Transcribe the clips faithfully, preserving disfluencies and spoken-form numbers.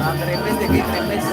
Ah, trepes de aquí, trepes.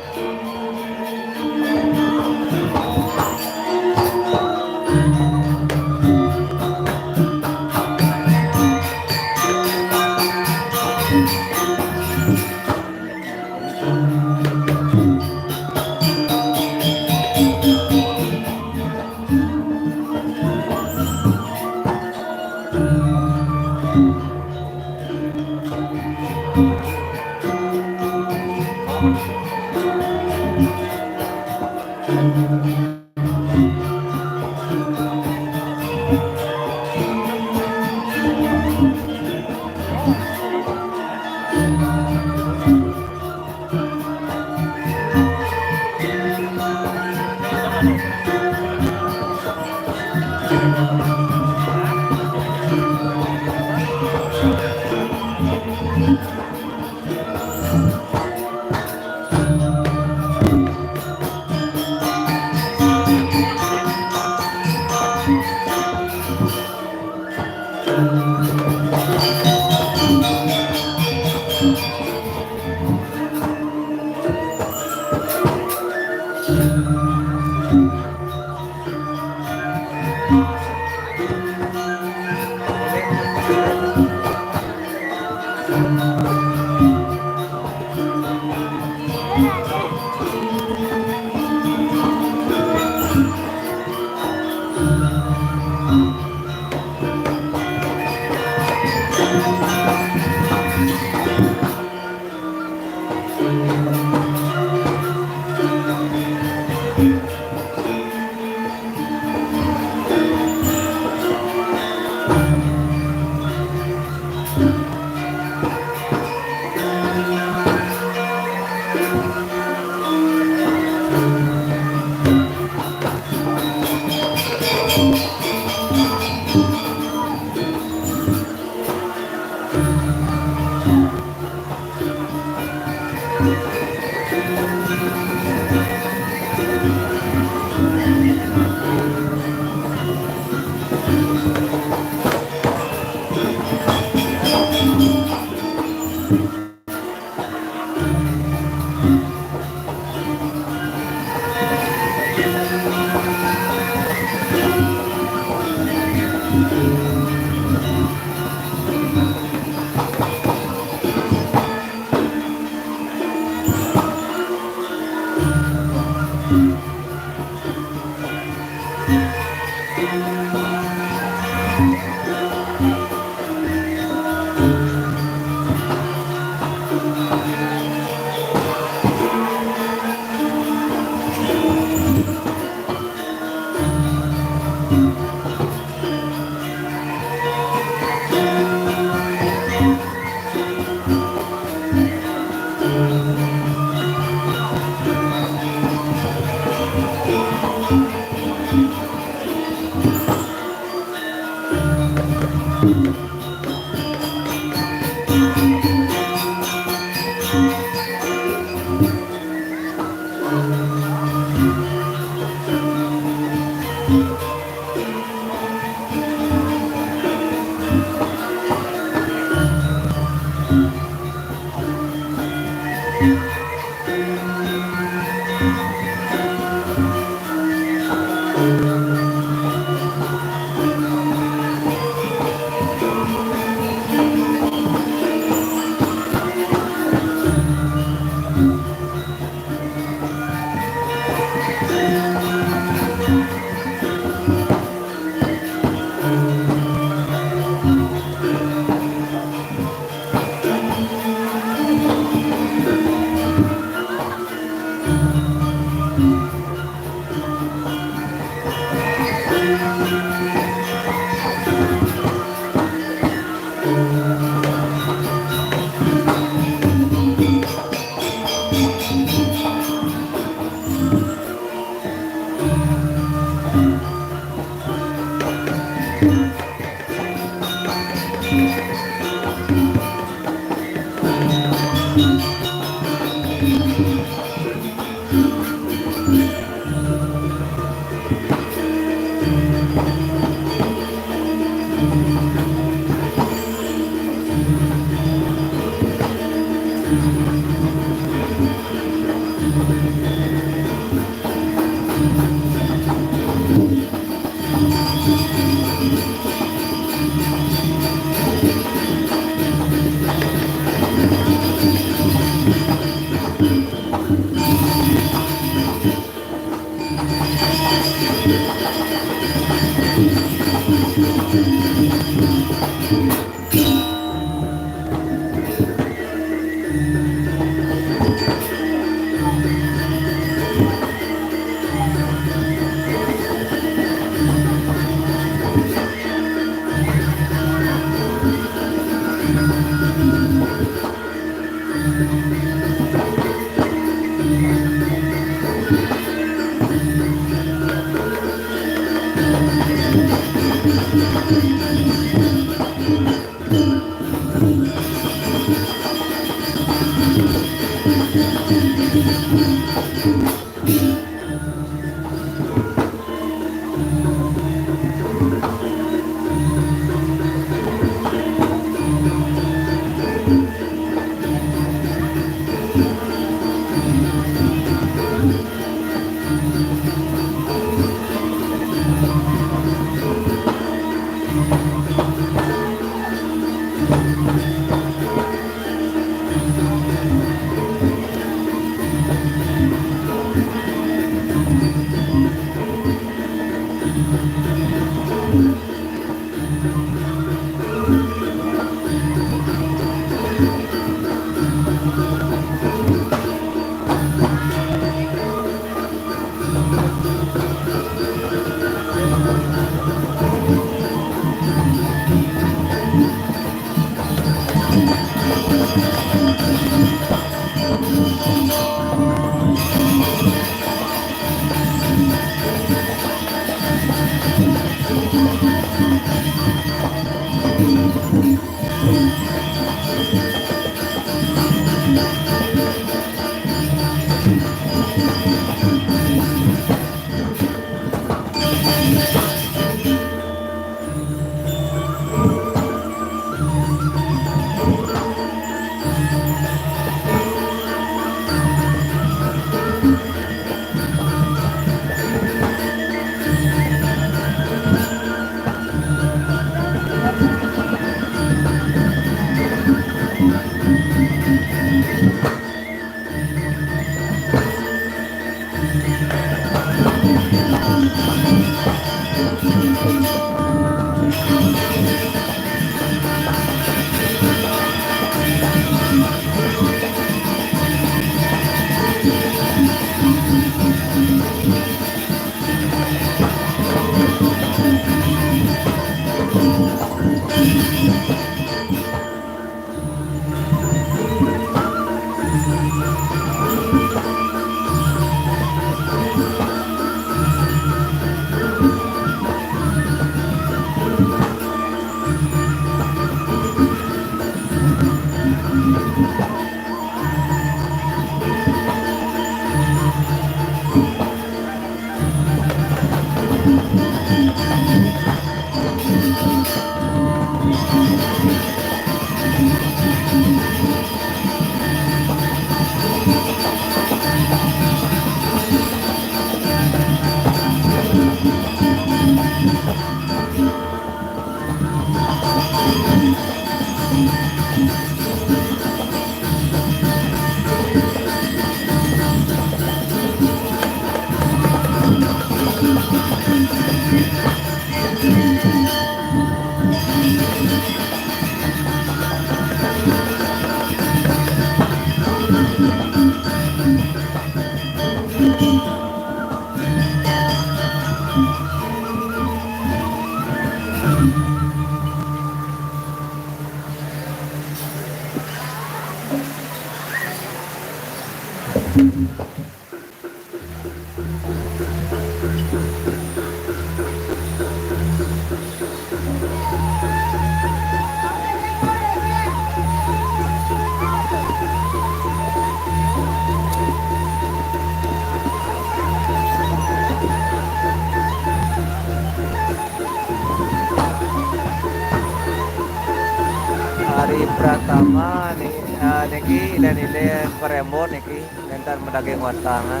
Ari Pratama ni, eh, niki, dan ini Parembo niki. Entar madaging watangan.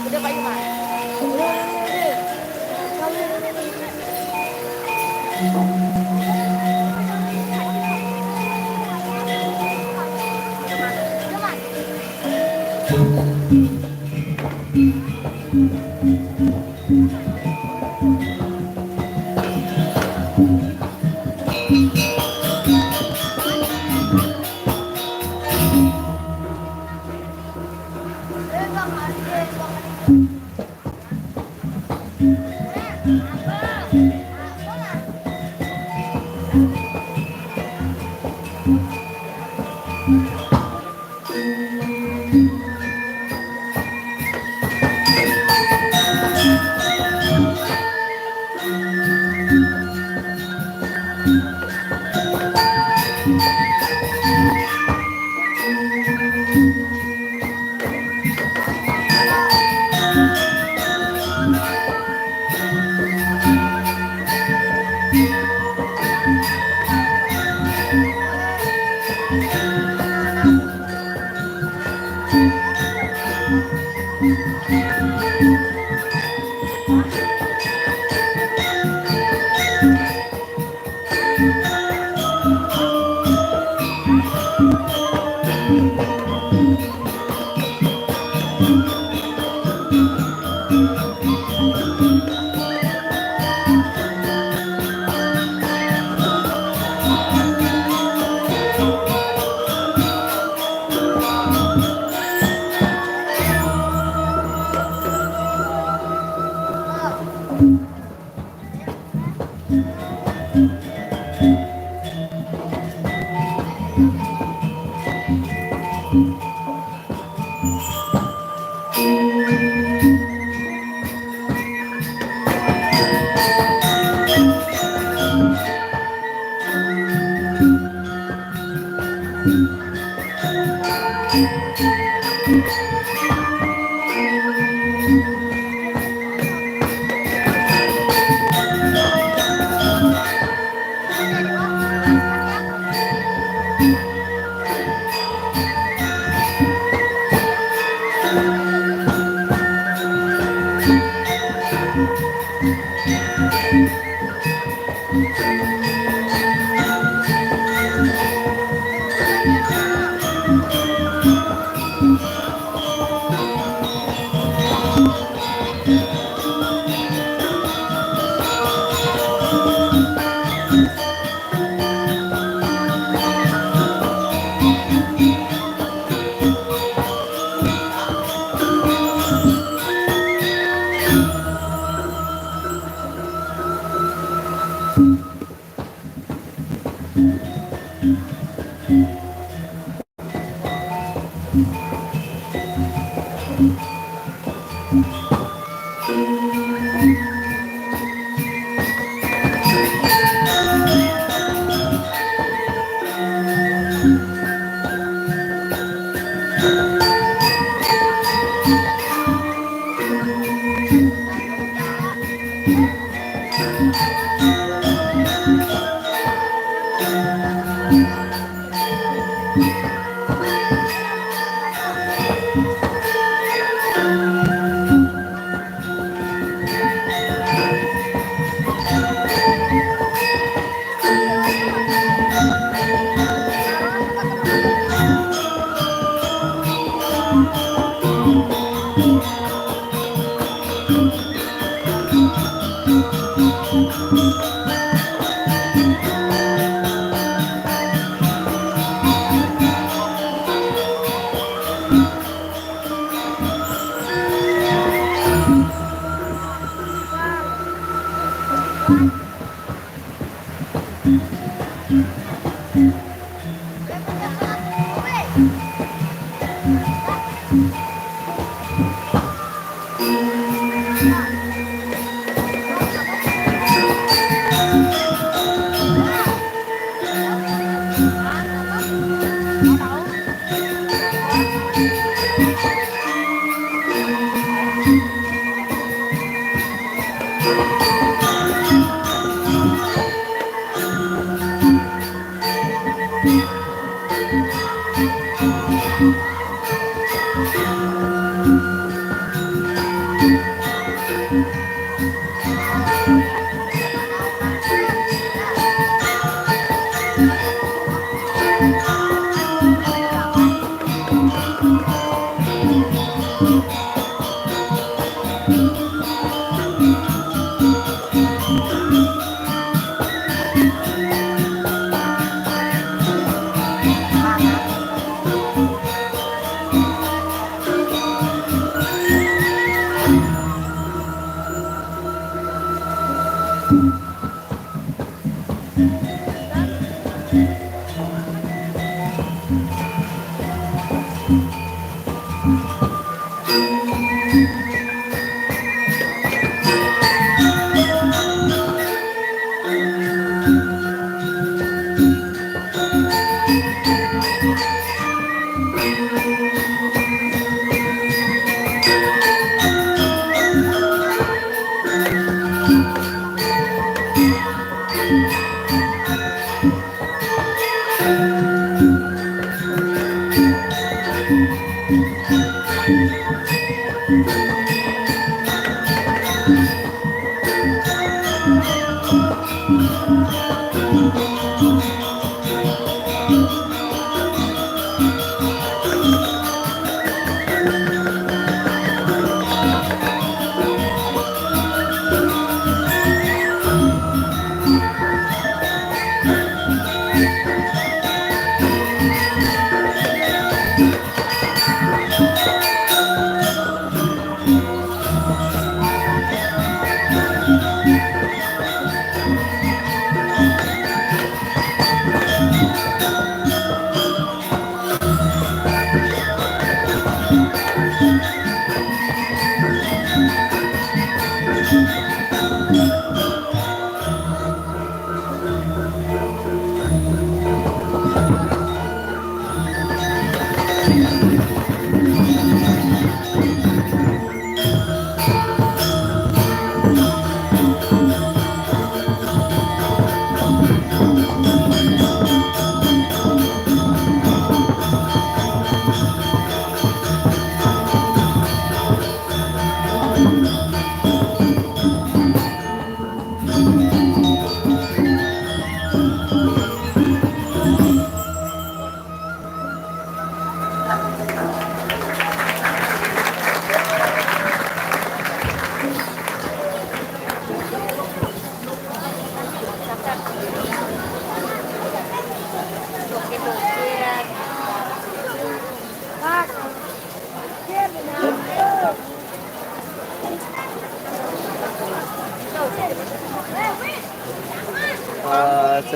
Udah, Pak Iman. Udah, udah, udah.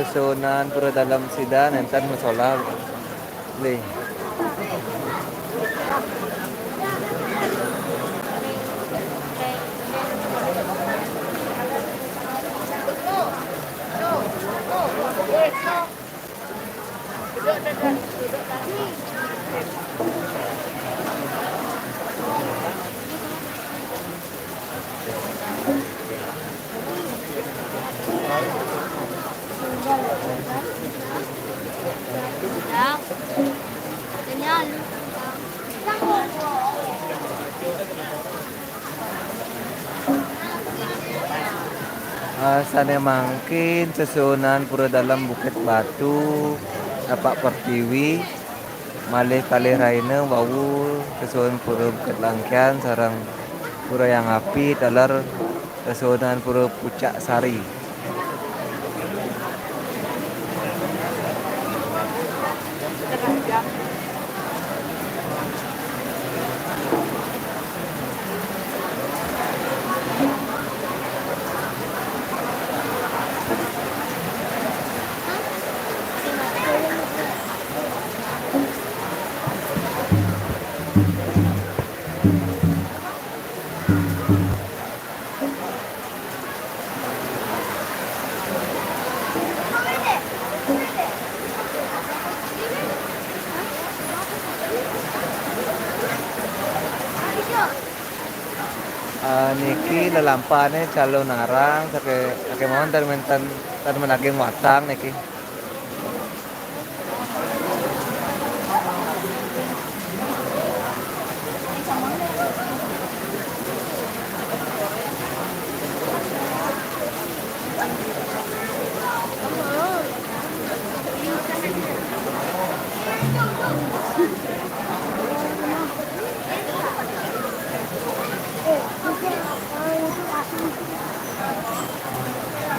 Sunan Pura Dalem Sidan, enten musola. Lih. Ah, sane mangkin sesuunan Pura Dalem Bukit Batu, Tapak Pertiwi, malih kalih rahina wau sesuunan Pura Bukit Langkian sareng Pura Hyang Api taler sesuunan Pura Pucak Sari. Ah, niki lelampahane calonarang sake, sake mawon ten wenten, ten menaging watang niki.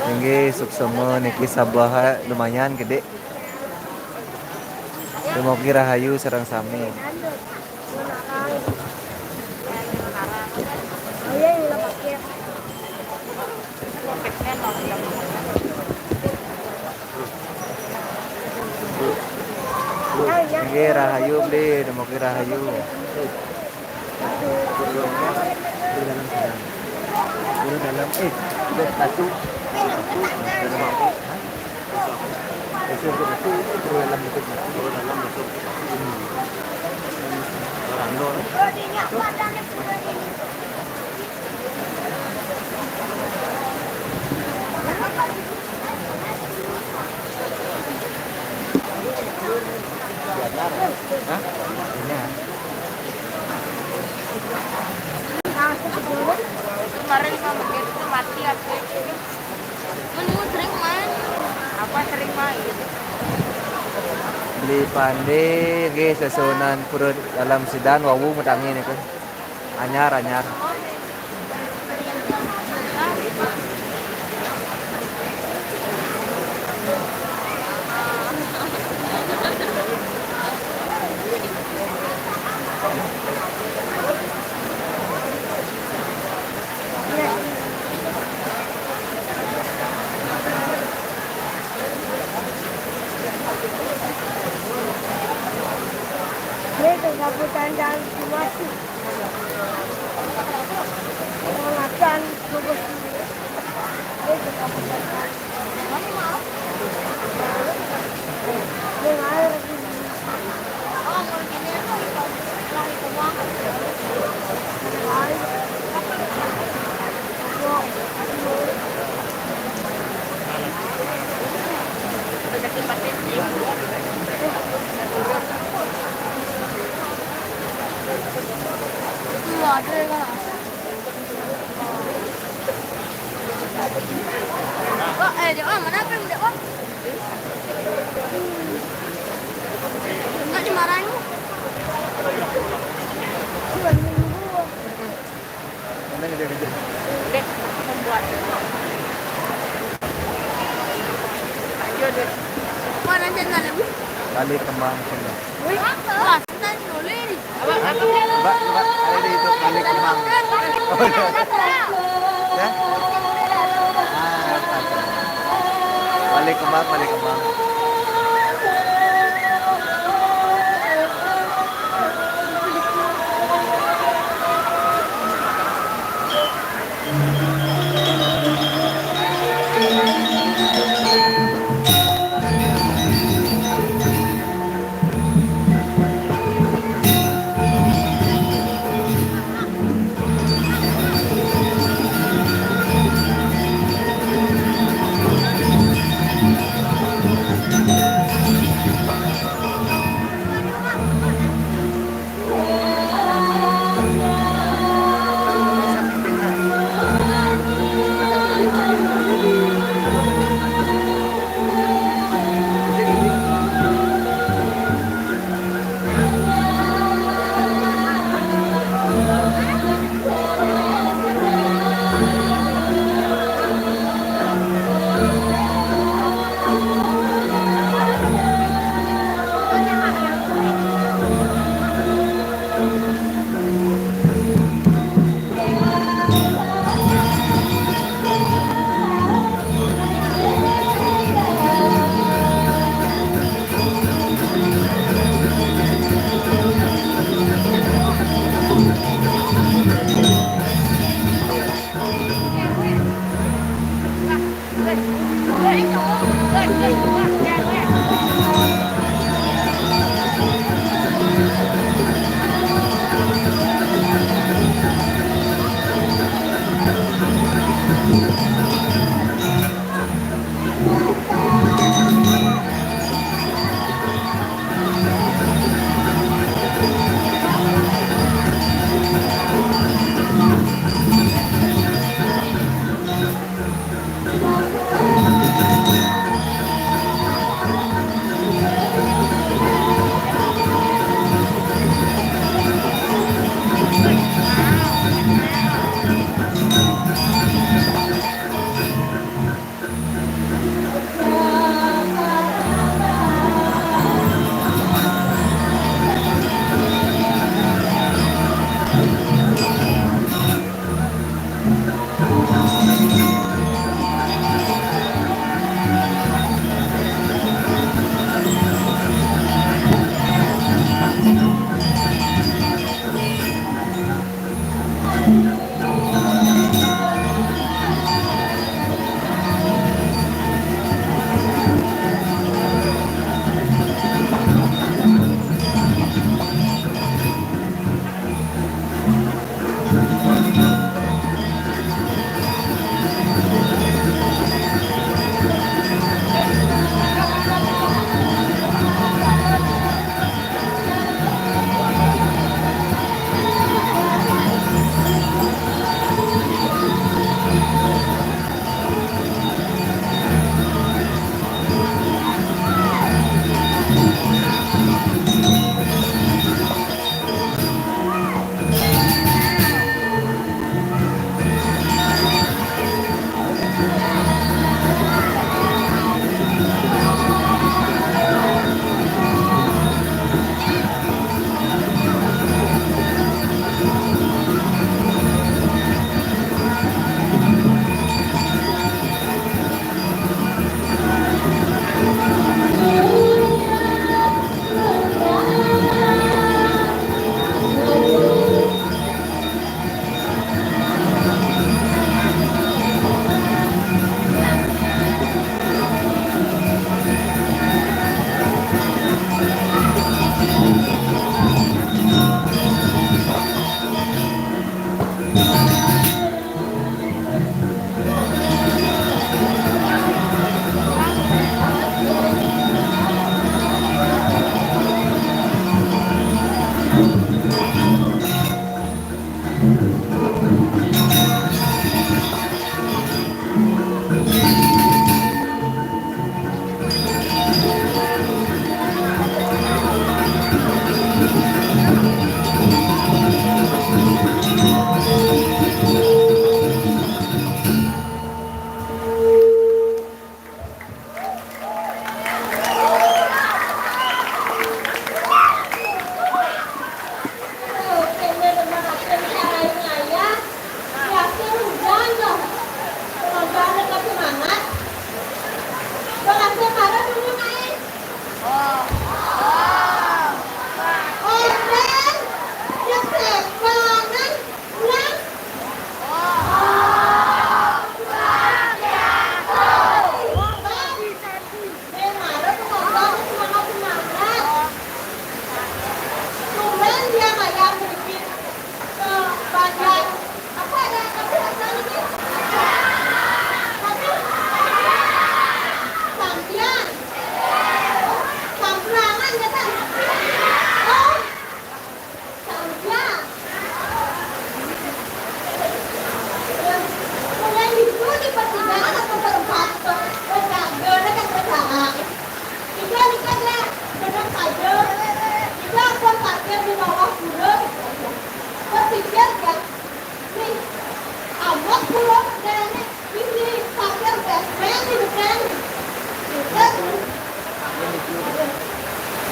Inggih, suksema niki sabaha lumayan gede. Dumugi rahayu sareng sami. Nggih, rahayu, Bli, dumugi rahayu. Guru dalam sedang. Guru dalam, eh, guru satu. Guru satu. Hah? Guru satu. Guru dalam, guru satu. Guru dalam, guru satu. Hmm. Orang dua. Hah? Ini. Kemarin sama dia itu mati aku itu. Kan gua sering main. Apa sering main? Beli Pande, nggih, sesuunan Pura Dalem Sidan wau matangi niku. Anyar, anyar. Ini tengah hutan dan masih. Wah, eh, dia, ah, mana kan dia, wah. Enggak dimarahin. Mana dia kerja? Dek, membuat. Ayo, dek. Mana dia nak lagi? Tali kembang kembang. Wih, apa? Coba, coba, ada di itu, kali kembang. Ya? Ah, apa? Balik ko, ma'am. Balik ko, ma'am.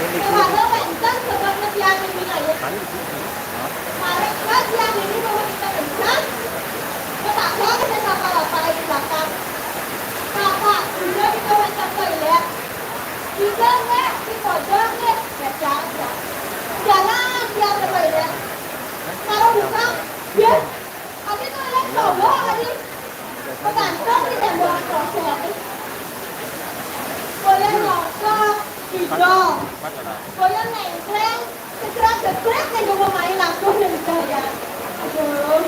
Kewala wénten sebetnya tiang niki kayun. Paling di sini. Paling kuat tiang niki bahwa kita kencang. Betapa kita sapa-sapa di belakang. Bapak, udah kita wénten toilet. Kita nggak, di pojok nggak, nggak jalan. Jalan tiang ke toilet. Kalau buka, ya, tapi toilet cowok tadi. Pegantung di tembok kroset. Boleh nyosok, didong. Boleh nengkleng, segrak-gegrek yang mau main aku dan saya. Aduh.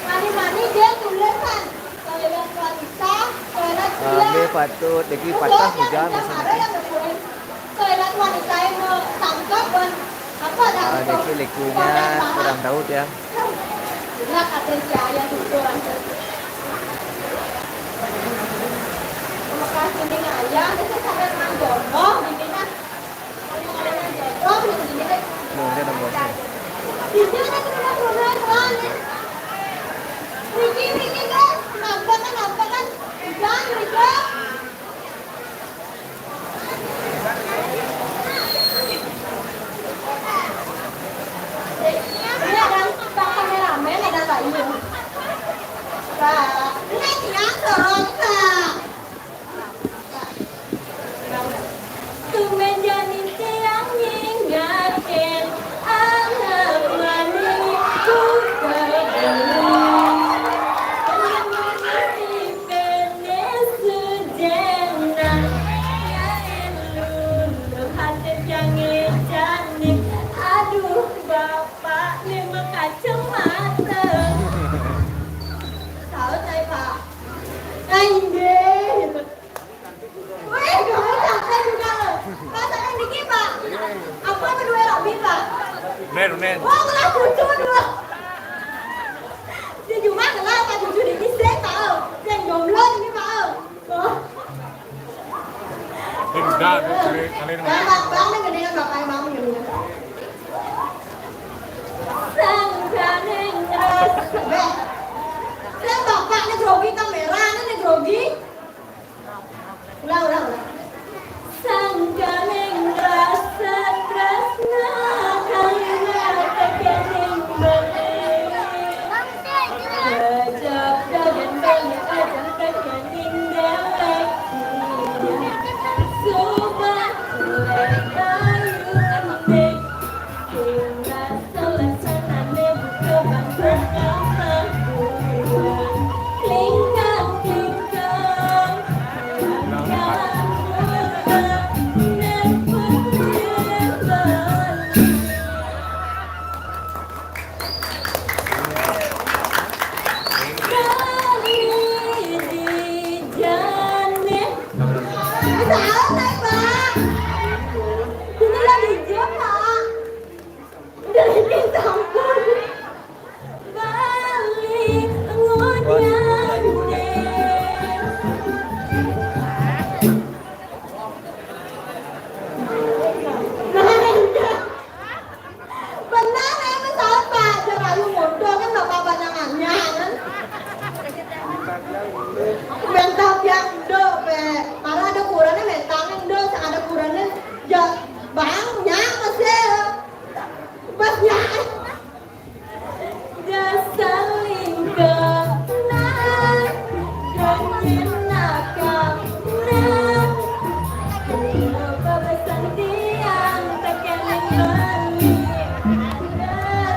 Mani-mani dia tulisan. Toilet wanita, toilet pria. Kami patut, Deki patah hujan yang masa ada nanti. Yang berkurang. Toilet wanita yang mau tangkap dan apa dah? Ah, Deki lekunya kurang tahu ya. Enak kata si ayah tuh kurang. Makasih nih ayah, itu sampai nang jomblo, gini kan. Jomblo, gini kan. Loh, dia ada bosnya. Di sini ada rumah-rumah, rumah. Riki, Riki, guys. Nampak kan, nampak kan? Jangan, Riki. Ini ada Pak kameramen, ada Pak Ibu. Pak, ini yang dorong, Pak. Tumben jani tiang nyingakin anak mani ku kebeli. Menemani kene sejenak. Yain lulu hati jange jani. Aduh, bapak ni kacamata. Tahu saya, Pak. Nah, inggih. Wih, kamu capek juga loh. Pasangan dikit, Pak. Apa kedua Robin, Pak? Nen, nen. Wah, kelas tujuh dulu. Di rumah kelas kelas tujuh dikit sih, Pak. Yang jomblo ini, Pak. Oh. Ini udah, kali, kali ini. Bang, bang, bang, ini dengan bapak yang mau ini. Sangkane ngrasa. Beh. Saya bapaknya grogi, kameranya grogi. Ulang, ulang, ulang. Sangkane ngrasa tresna kang tekening beli. Kejap dagan beli ajeng tekening dewek. Sobat lek ayune. Udah bikin sampun. Bali ngunyah. Benar, eh, pesawat, Pak. Jerayu modal kan, Bapak, banyak nanya, kan? Mental tiap do, Pak. Kalau ada ukurannya, mentalnya do, ada ukurannya, ya, Bang, nyapa sih? Pas nyapa? Dasar lingkungan, konyol nakal, nah. Kenapa pesan tiang tekening beli?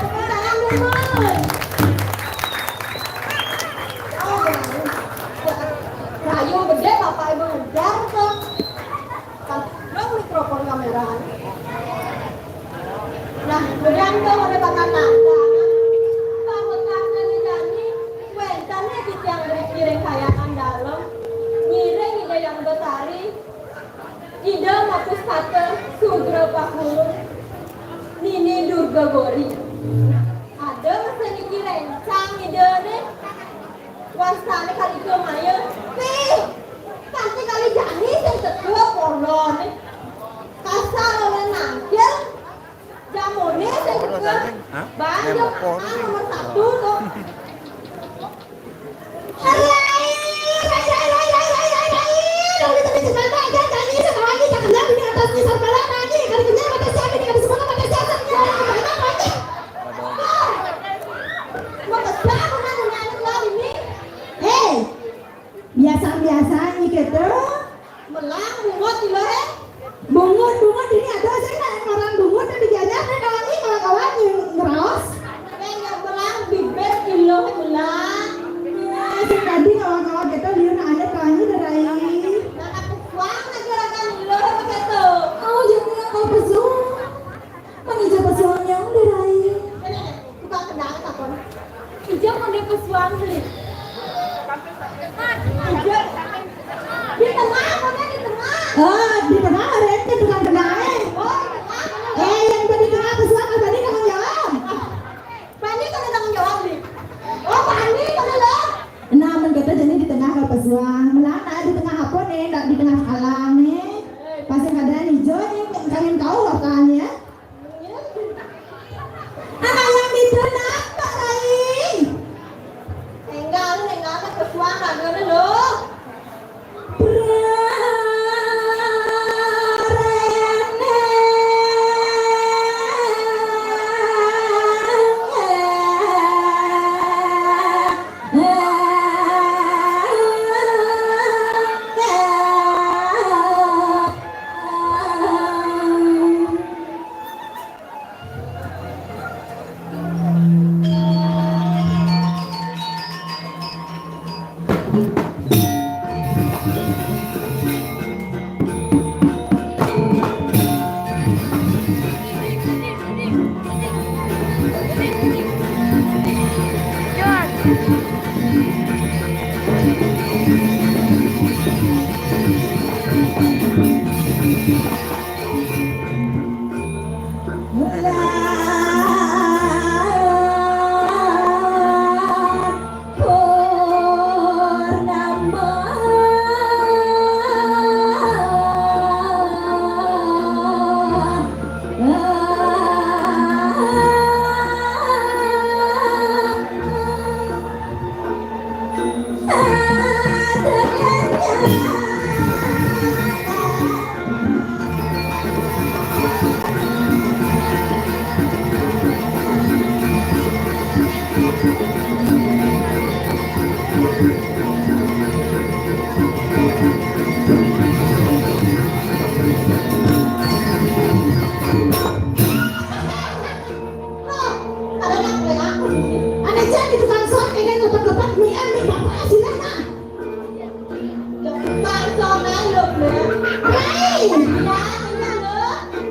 Tepuk tangan dulu. Rayu gede, Bapak Ibu ngejar tuh. Kan, dong mikrofon kamera. Nah, kemudian tuh ada bakat tanda. Pamekasna ni jani, wénten titiang ngiring kayangan dalem, ngiring Ida Hyang Betari, Ida Mapuspata Sugra Pahulu, Nini Durga Gori. Ada masa niki réncang Ida né. Wastané kali ké maya, pih, kanti kali jani sing teka poloné. Kasar oleh nangkil, jamuné sing teka. Hah? Banyak nomor satu tuh. Rai, rai, rai. Lalu tapi sekarang aja jani sekarang kita kenal di atas nyisar bala tadi. Kali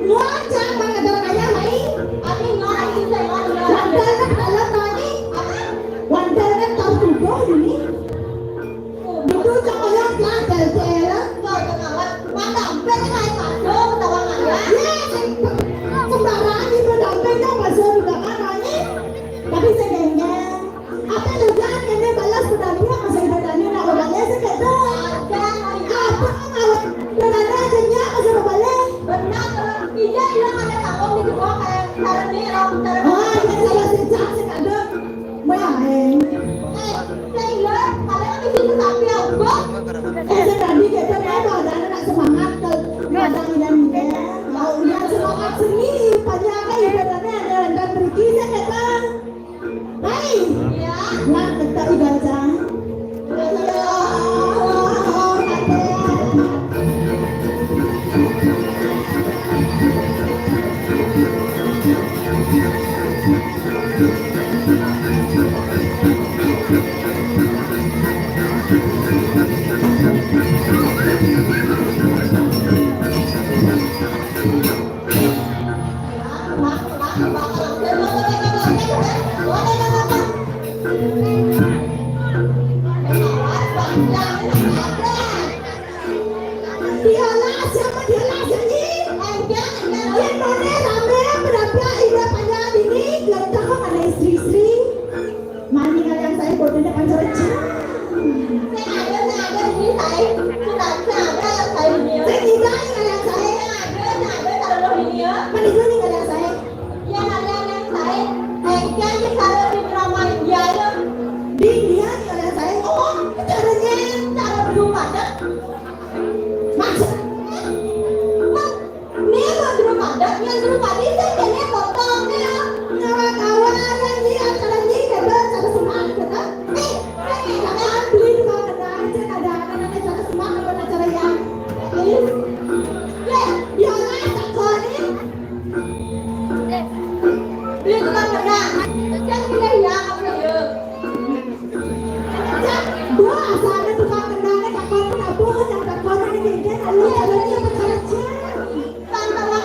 Wah, cang, mana ada kaya lain. Ati ngora itu saya ngora. Wandel kan dalam lagi. Apa? Wandel kan tahu tubuh ini. Dudu cang kaya lah, del-del. Kau itu ngawat. Wandel kan saya masuk, tawa ngaya. Ya, sing sembarang itu damping dong, masuk juga kan, ini. Tapi saya gengnya. Apa lu jangan kene balas pedangnya, masa ibadah ini nak balas sekedo. Apa ngawat pedangnya aja nya, masa balas. Benar, kalau tidak hilang ada tanggung di bawah kayak cara dia, orang cara. Oh, ya, salah sejak sekedo. Main. Eh, saya hilang, ada kan di situ tapi apa? Eh, saya tadi kita mau ada anak semangat kalau ada yang mau lihat semangat seni, banyak kan ibadahnya ada dan pergi saya kata. Hai. Iya. Nak minta dibaca. Iya. Diolah siapa diolah sini? Yang mana rame berapa indah panjang ini? Gelentang ada istri-istri. Mani kalian saya bodohnya pancar aja. Saya ada, saya ada ini saya. Sudah saya ada saya ini. Saya tidak ini kalian saya. Saya ada, saya ada kalau ini ya. Mana itu nih kalian saya? Ya kalian yang saya. Engkel di kalau di drama India ya. Di India nih kalian saya. Oh, caranya cara berumah dah. Maksudnya? Nih mau berumah dah, yang berumah di sini nih potong nih ya. Kawan-kawan yang di acara ini kata cara semangat kata. Eh, eh, kalian beli di mana aja ada anak-anak cara semangat pada acara yang. Please. Ya, ya lah, tak kau nih. Beli tukang pedang. Yang pilih ya, apa ya? Wah, sana tukang pedangnya tak kau pun apa, yang tak kau ini dia lalu jalannya apa kerja. Tante Wak,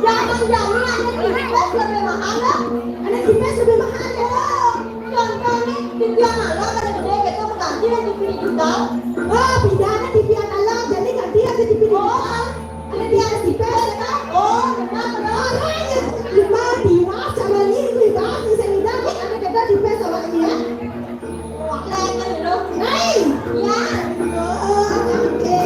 jangan-jangan ada tipes lebih mahal, loh. Ada tipes lebih mahal, ya. Contohnya, di Tiang Alam ada gede gitu, pengganti yang dipilih juta. Oh, pindah di Tiang Alam, jadi ganti yang dipilih juta. Oh. Ada dia ada si pes, ya kan? Oh, benar, benar. Orang yang lima, dua, sama ini, lima, bisa lima, ada kata di pes sama ini, ya. Wah, lain kan, bro. Lain. Ya. Oh, oke.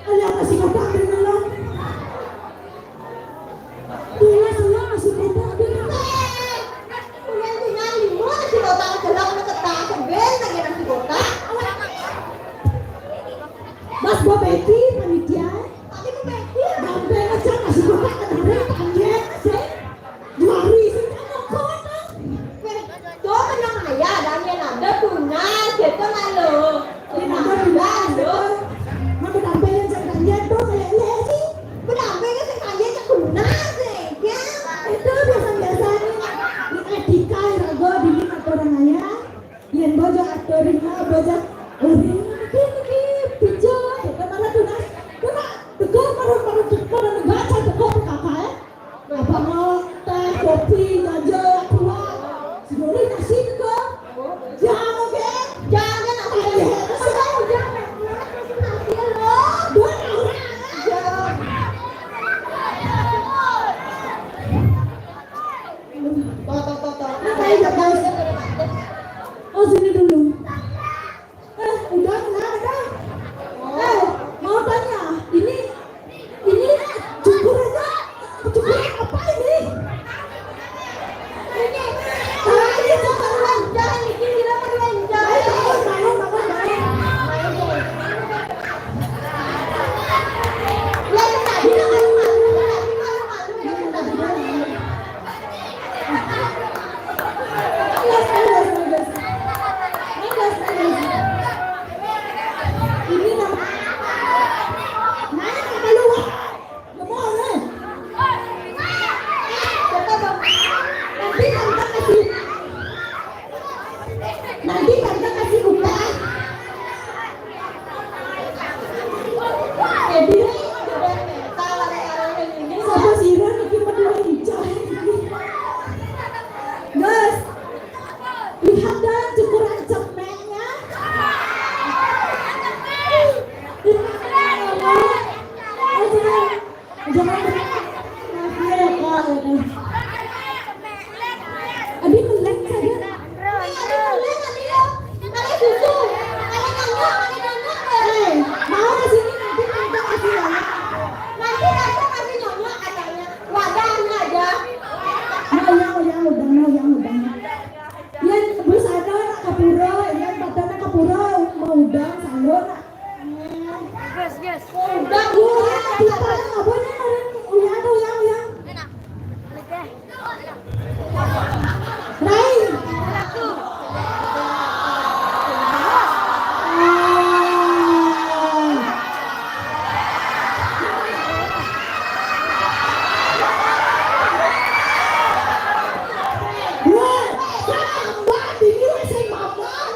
Ada apa sih kau tak dengar? Iya, saya masih kota, Bel. Udah tinggal lima, nasi kotak, celok, nasi kotak, sebel, lagi nasi kotak. Mas, Bu Betty, panitia. Tapi Bu Betty, sampai ngecek nasi kotak, kenapa, tanya, sih? Dua hari, sih, kan, kok, kan? Weh, tuh, menang ayah, dan yang ada tunas, gitu, malu. Yang ada tunas, gitu. Mau pendampingan, saya tanya, tuh, kayak, iya, sih. Pendamping sing kaya cek guna sih, ya. Itu biasa-biasa nih. Ini etika, rago, dini atur ayah. Yen bojo atur rima, bojo uring, iki, iki, pijo, ya, kan, malah tunas. Coba, tegur, malah, malah, malah, malah, baca, tegur, P K K, ya. Apa mau teh, kopi, jajan, kuah. Sebenarnya kasih ke. Jangan, oke? Jangan, aku jangan. Aku jangan. Aku kasih nasi lo. Dua orang. Jangan. Tuh, tuh, tuh, tuh. Apa ya, guys? Oh, sini dulu. Eh, udah, kenapa dah? Eh, mau tanya, ini, ini cukur aja, cukur apa ini? Ini, ah, ini cukur lanjang, ini gila lanjang. Ayo, bangun, bangun, bangun, bangun. Ya, ya, tadi malu-malu, tadi malu-malu, ya, tadi malu-malu. Nanti tante kasih upah. Jadi, sama si Ira nanti berdua bicara. Guys, lihat dong cukuran cemeknya. Jangan, jangan. Maaf ya, Kak. Adi melek saja. Adi melek, Adi. Pakai susu. Pakai nanya, pakai nanya. Eh, mau ke sini nanti tante kasih nanya. Nanti tante kasih nanya katanya. Wadah, wadah. Mau yang, mau yang, udah, mau yang, udah. Yang bus ada nak kapura, yang patah nak kapura, mau udah, sayur nak. Yes, yes. Udah, udah, kita apa nih, orang udah, udah, udah. Rai. Wah, tambah tinggi, saya mamang.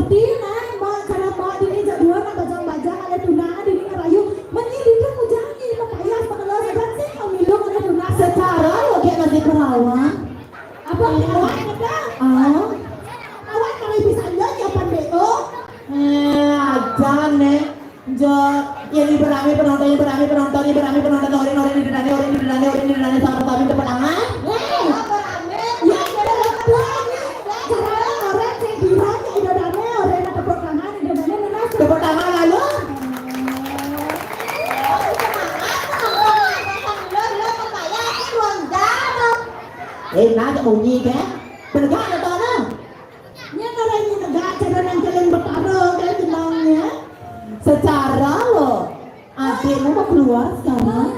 ngerti, nah, Mbak, cara Mbak dini jadwal, nah, bajang-bajang, ada tunangan, dini ngerayu. Meni dini ku janji, Mbak, payah, Mbak, kalau saja sih, kalau milu, ada tunangan. Secara lo kayak masih perawan. Apa perawan, apa? Ah. Perawan, kalau bisa aja, siapa B O? Eh, aja, nih. Jo, ya ini berame penonton, ini berame penonton, ini berame penonton, orang, orang di dalamnya, orang di dalamnya, orang di dalamnya, sama kami tepuk tangan. Weh, apa rame? Ya, ada orang tua ini. Cara orang saya bilang, ya, udah rame, orang yang tepuk tangan, udah rame, mana? Tepuk tangan lalu. Semangat, penonton, penonton, lo, lo, pepaya, ini ruang dalam. Eh, nanya bunyi, kan? Penegak ada tanah. Nya karena ini negara cara nangkelin Betara, kan, tenangnya. Secara lo, adikmu mau keluar sekarang?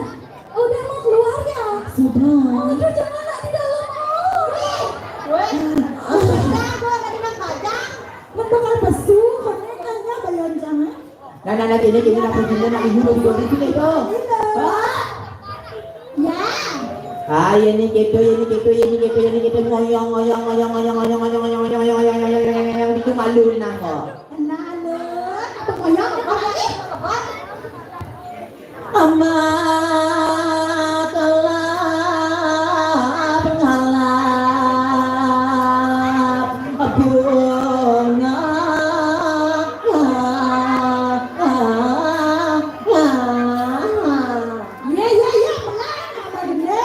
Udah mau keluar ya? Sudah. Oh, itu jangan nak di dalam. Oh. Weh, weh. Udah, gua tadi nang bajang. Membakar pesu, makanya bayar jangan. Nah, nah, nah, kene, kene, nak pergi, nak ibu, ibu, ibu, ibu, ibu. Iya. Ah. Ya. Ah, ya ni gitu, ya ni gitu, ya ni gitu, ya ni gitu, ngoyong, ngoyong, ngoyong, ngoyong, ngoyong, ngoyong, ngoyong, ngoyong, ngoyong, ngoyong, ngoyong, ngoyong, itu malu ni nang ko. Nah, lu, apa ngoyong? Apa ni? Ama kelap ngalap bunga. Iya, iya, iya, pelan, apa gede?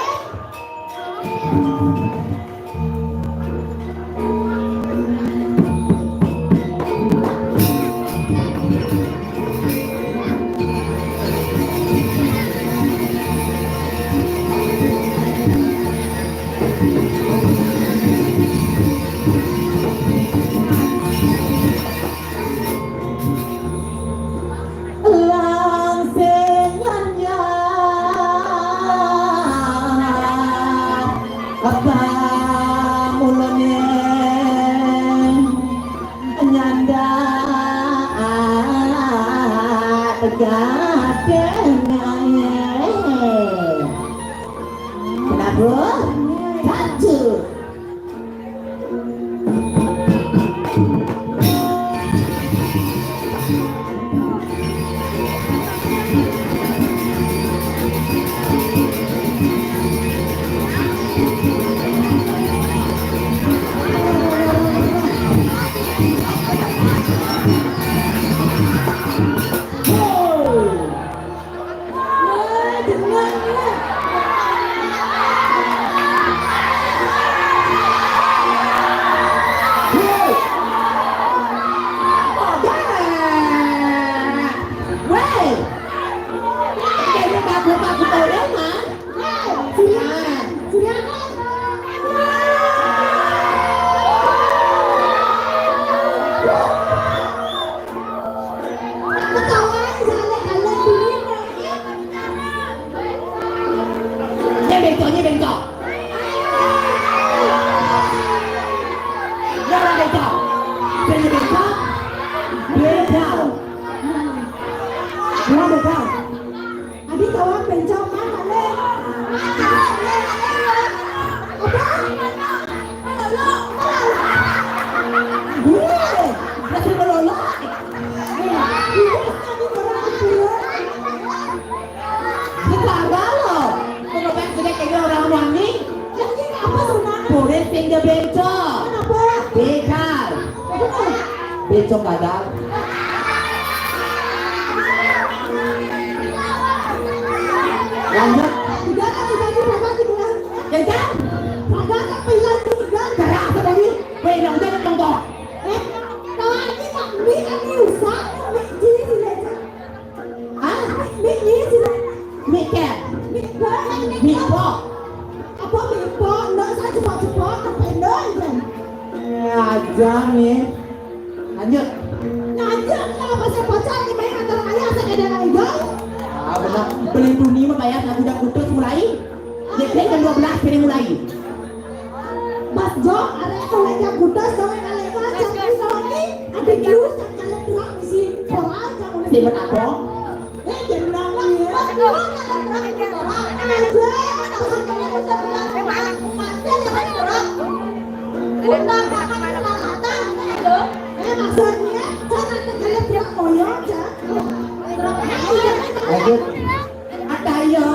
Langsing nyanyar apa mulane nyandak tegadengae. Kenapa? Satu. Nyé bengkok, nyé bengkok. Nyé orang bengkok. Nyé bengkok. Bengkok. Nyé bengkok. Adi kawan bengkok mana, Le? Apa? Melolok, melolok. Gue, masih melolok. Eh, ini tadi orang kumpul. Sekarang lo, mau ngomong sedek kayak orang wangi. Yang ini apa, Sunan? Boleh pindah bengkok. Kenapa? Bengkok. Kenapa? Bengkok gagal. Lanjut. Udah kan, udah, udah, udah, udah. Bengkok. Dah tak payah juga. Darah apa tadi? Weh, nak hujan nak tongkok. Eh, kalau ini tak, ini tak, ini usah. Ini sini, sini aja. Hah? Ini, ini sini. Mik ke? Mik ke? Mik pok. Apa mik pok? Nak saya cepat-cepat, tak payah hujan. Eh, ajar ni. Lanjut. Lanjut, kalau pasal pacar ni main antara ayah saya ada lagi. Ah, benar. Beli dunia mah bayar lagu dah putus mulai. Dia jam dua belas kena mulai. Mas Jo, ada yang lagi putus, dong yang lain macam ni, sama ni. Ada jus, yang kalian tuang isi koran, sama ni. Siapa tak kok? Lanjut. Ada ya.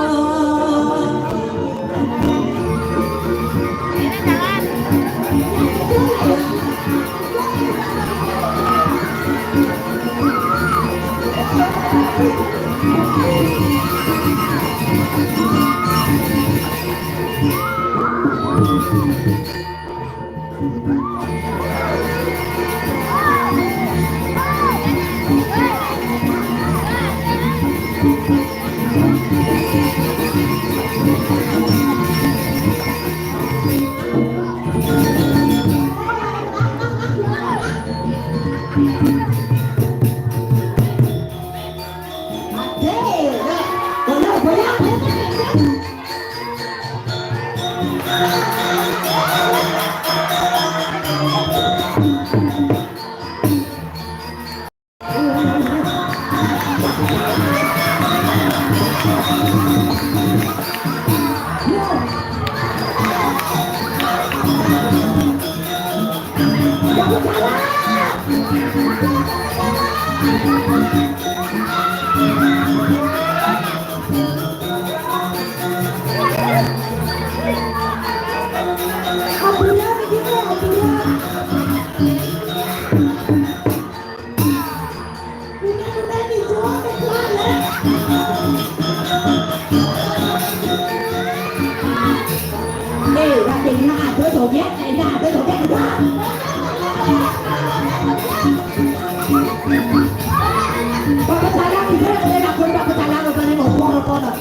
Eh, dah tengah ada joget, tengah ada joget juga. Pakai tangan, ibu, saya nak pun pakai tangan, apa ni, mau buang apa nak?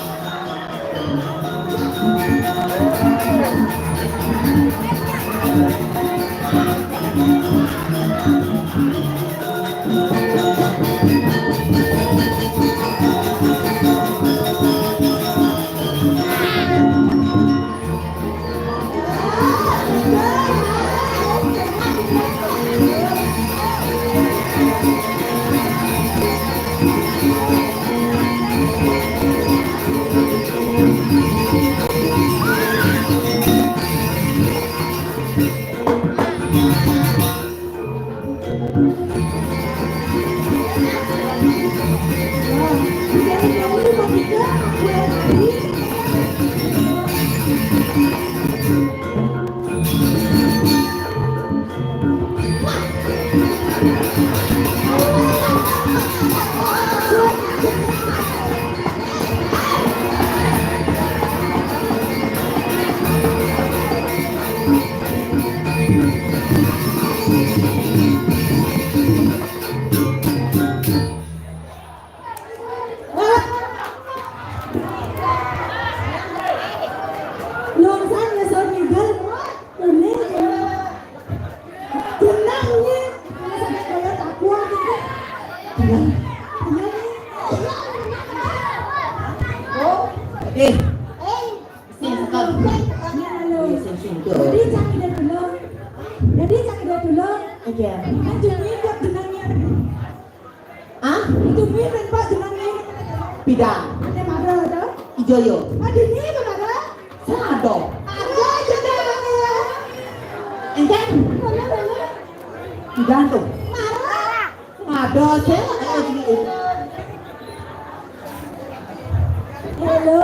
Longsan ya, Saud Nigel. Ini, ini. Jenang ni. Kalau sampai kaya tak kuat ni. Jenang. Jenang ni. Oh. Eh. Eh. Sing sekali. Ini alo. Sing sing tu. Jadi cang ida dulu. Jadi cang ida dulu. Okey. Kan cuma ni buat jenang ni. Ah? Itu ni tempat jenang ni. Pidang. Ada mana tu? Ijo yo. Ada ni ke mana? Sado. Ada je dah. Enten? Mana, mana? Pidang tu. Mana? Sado je. Ada je. Hello.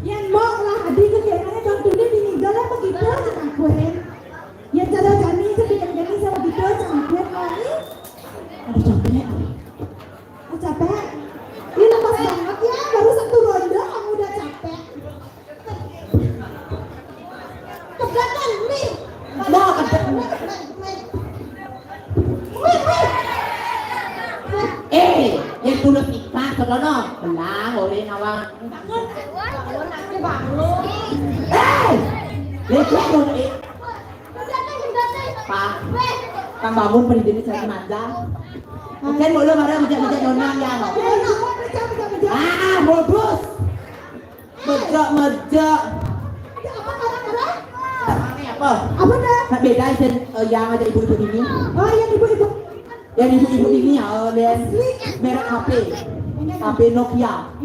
Yan mok lah, adi kegiatannya bang Tuni di Nigal apa gitu aja ngakuin. Yan cara jani, cara jani sama gitu aja ngakuin lagi. Aduh, capek. Oh, capek. Ini lemas banget ya, baru satu ronde kamu udah capek. Jangan, mi. Mau kentut. Mi, mi. Eh, yang tulus ikhlas, sono. Belang, oleh nawang. Bangun, bangun, aku bangun. Eh, lecet dong, eh. Pak, Kang bangun, pergi saya manja. Mungkin mau lu marah, mejak-mejak nyonya ya. Ah, modus. Mejak-mejak. Apa? Apa dah? Nah, beda sih, eh, yang ada ibu-ibu ini. Oh, yang ibu-ibu. Yang ibu-ibu ini ya, eh, dan merek H P. H P Nokia.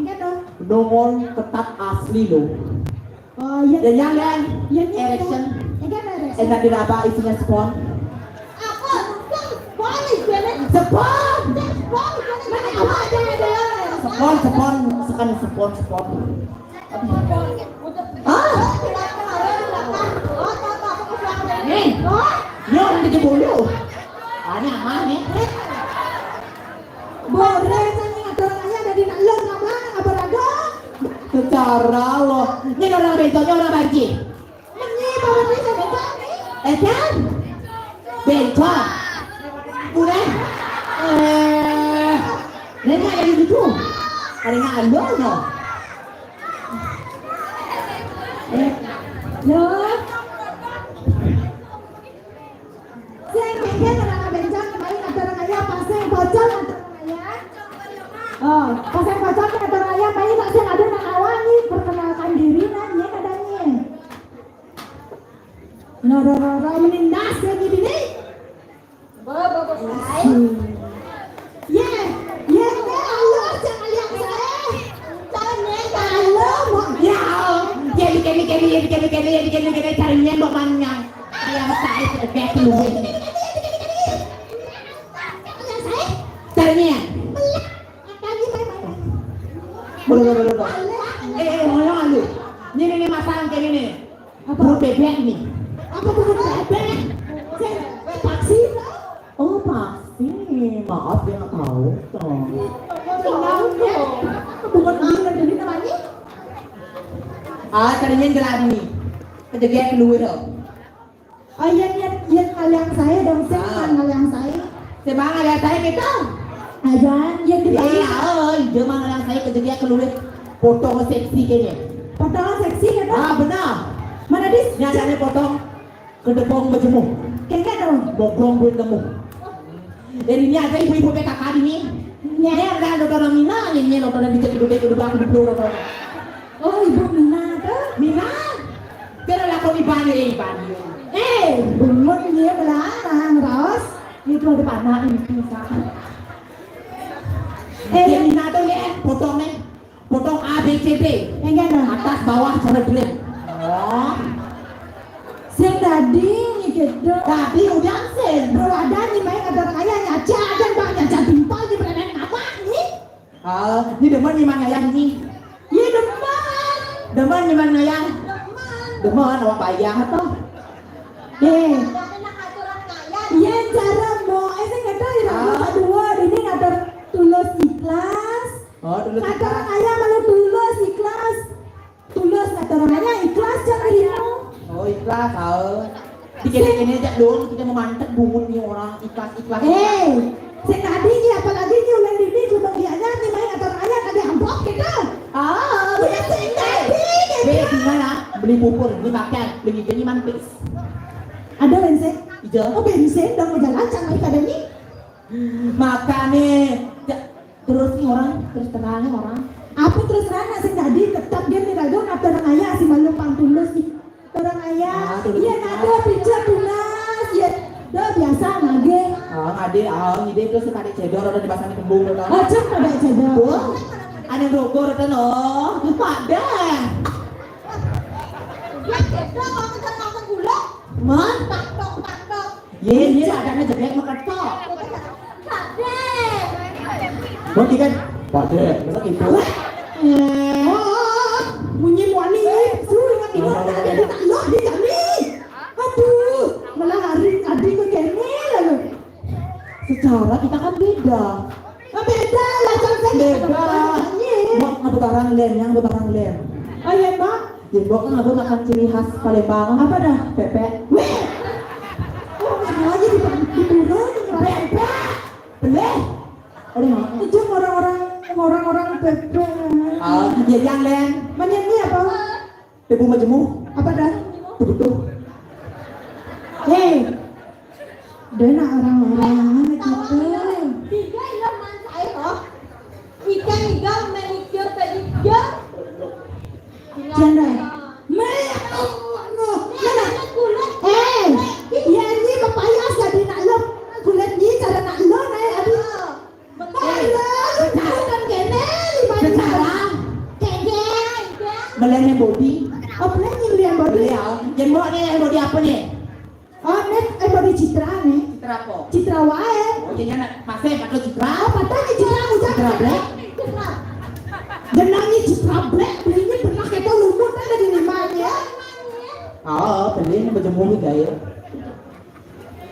Nomor ketat asli loh. Oh, iya. Dan yang lain, iya, iya, erection. Iya, iya, erection. Enak diraba isinya spons. Apa? Spons, ini. Spons! Spons, ini. Mana apa aja ada? Spons, spons, sekarang spons, spons. Ah! Nih, yo, nanti dulu. Aneh amat nih. Boleh, saya ingat orang aja ada di nak lo, nak mana, apa ada? Secara lo, ini orang bencongnya orang banci. Ini baru bisa bencong nih. Eh, kan? Bencong. Udah. Eh, nenek ada di situ. Ada nak lo, no. Eh, lo. Sing mungkin anak bencong kemarin ngatur raya, pasang pocong ngatur raya. Oh, pasang pocong ngatur raya, paling tak sing ada nak awak ni, perkenalkan diri, nah, ni katanya. Nah, rara, rara, menindas lagi bini. Bawa, bawa, bawa. Ye, ye, ye, halo, jangan lihat saya. Caranya, halo, mau. Ya, jadi kene, kene, jadi kene, kene, jadi kene, kene, caranya mau manyang. Ayam saya sudah kayak keluar. Caranya. Boleh, boleh, boleh. Eh, eh, mau yang alu. Ini, ini, ini, masang kayak gini. Apa? Perut bebek nih. Apa perut bebek? Cek, vaksin. Oh, vaksin. Maaf, dia nggak tahu. Tuh. Bukan gila, jadi namanya? Ah, tadinya gelap nih. Kejadian keluar dong. Oh iya, iya, iya, kalian saya dong, saya. Ah. Kalian saya. Saya mah kalian saya gitu. Ajan, iya, kita. Iya, oh, iya, mah kalian saya kejadian keluar. Potong seksi kayaknya. Potong seksi gitu? Ah, benar. Mana, Dis? Nyatanya potong. Kedepong bejemu. Kayaknya dong. Boglong buin nemu. Jadi ini ada ibu-ibu P K K di sini. Ini ada dokter Mina, ini dokter yang bisa duduk, duduk, duduk, duduk, dokter. Oh, Ibu Mina tuh? Mina. Kira lakon iban ya, iban ya. Eh, bungut dia belakang, Ros. Itu ada panah ini, bisa. Eh, Mina tuh ya, potongnya. Potong A B C D. Enggak dong. Atas, bawah, cara jelek. Oh. Sing tadi gitu. Tadi udah sing. Bro, ada nih main ada kaya nyaca aja, Bang, nyaca timpal di mana nama nih? Ah, ini demen nih Mang Yayah nih. Iya, demen. Demen nih Mang Yayah. Demen. Demen awak payah tuh. Eh. Iya, cara mau, eh, saya nggak tahu ya, ah. Dua, ini ngatur tulus ikhlas. Oh, tulus. Ngatur ikhlas. Kaya malu tulus, ikhlas. Tulus, ngatur kaya ikhlas, cak dirimu. Oh, ikhlas, oh. Dikit-dikit ini aja dong, kita memantek bungut nih orang ikhlas, ikhlas. Eh, sekali ini apalagi ini ulang ini cuma dianya nih main ngatur kaya tadi amplop gitu. Ah, udah sekali gitu. Be, gimana? Beli pupur, beli makan, beli ini mantis. Ada bensin? Iya. Oh, bensin, udah mau jalan, cak main pada ini. Makanya, ya, terus nih orang, terus terang nih orang. Apa terus terang, nah, sing tadi tetap dia nih, lagu ngatur kaya si malu pang tulus nih. Orang kaya, ah, tulus iya, ikhlas. Ada picture tunas, ya. Dah biasa ngage. Ah, ngade, ah, ngide terus pada cedor, ada di pasang kembung, kan? Aja pada cedor. Tuh, ada yang rokok, ada no. Pada. Ya, cedor, kamu kan makan gula. Man? Tak tok, tak tok. Ye, ye, adanya jebek meketok. Pak De. Berarti kan, Pak De, masa gitu? Eh, oh, oh, oh, oh. Bunyi wani, suruh ingat ingat, tak ada, tak ada, di kami. Aduh, malah hari tadi ke kene lalu. Secara kita kan beda. Oh, beda lah, contohnya. Beda. Mau ngebut orang lain, yang ngebut orang lain. Oh iya, Bang. Jembok kan abah makan ciri khas Palembang. Apa dah? Pepek. Weh. Oh, ada lagi di di Pura. Pepek. Beleh. Ada mah. Itu orang-orang orang-orang pepek. Ah, ya yang lain. Mana ini apa? Tebu majemuk. Apa dah? Betul. Hei. Dia nak orang-orang gitu. Tiga ilah man saya loh. Ikan igal manicure pedicure. Janda. Meh, oh, no. Mana? Eh, iya ini pepayas jadi nak lo. Kulit ni cara nak lo naik habis. Aduh, bukan kene, lima juta. Sekarang. Kene. Beli yang body. Oh, beli yang body. Beli ya. Jembok ni yang body apa ni? Oh, net eh body Citra ni. Citra apa? Citra wae. Oh, jadi anak masih pakai Citra. Oh, patah ni Citra, ucap Citra Black. Citra. Jenangnya Citra Black, belinya pernah kita lumut kan dari lima ya. Oh, beli yang berjemur juga ya.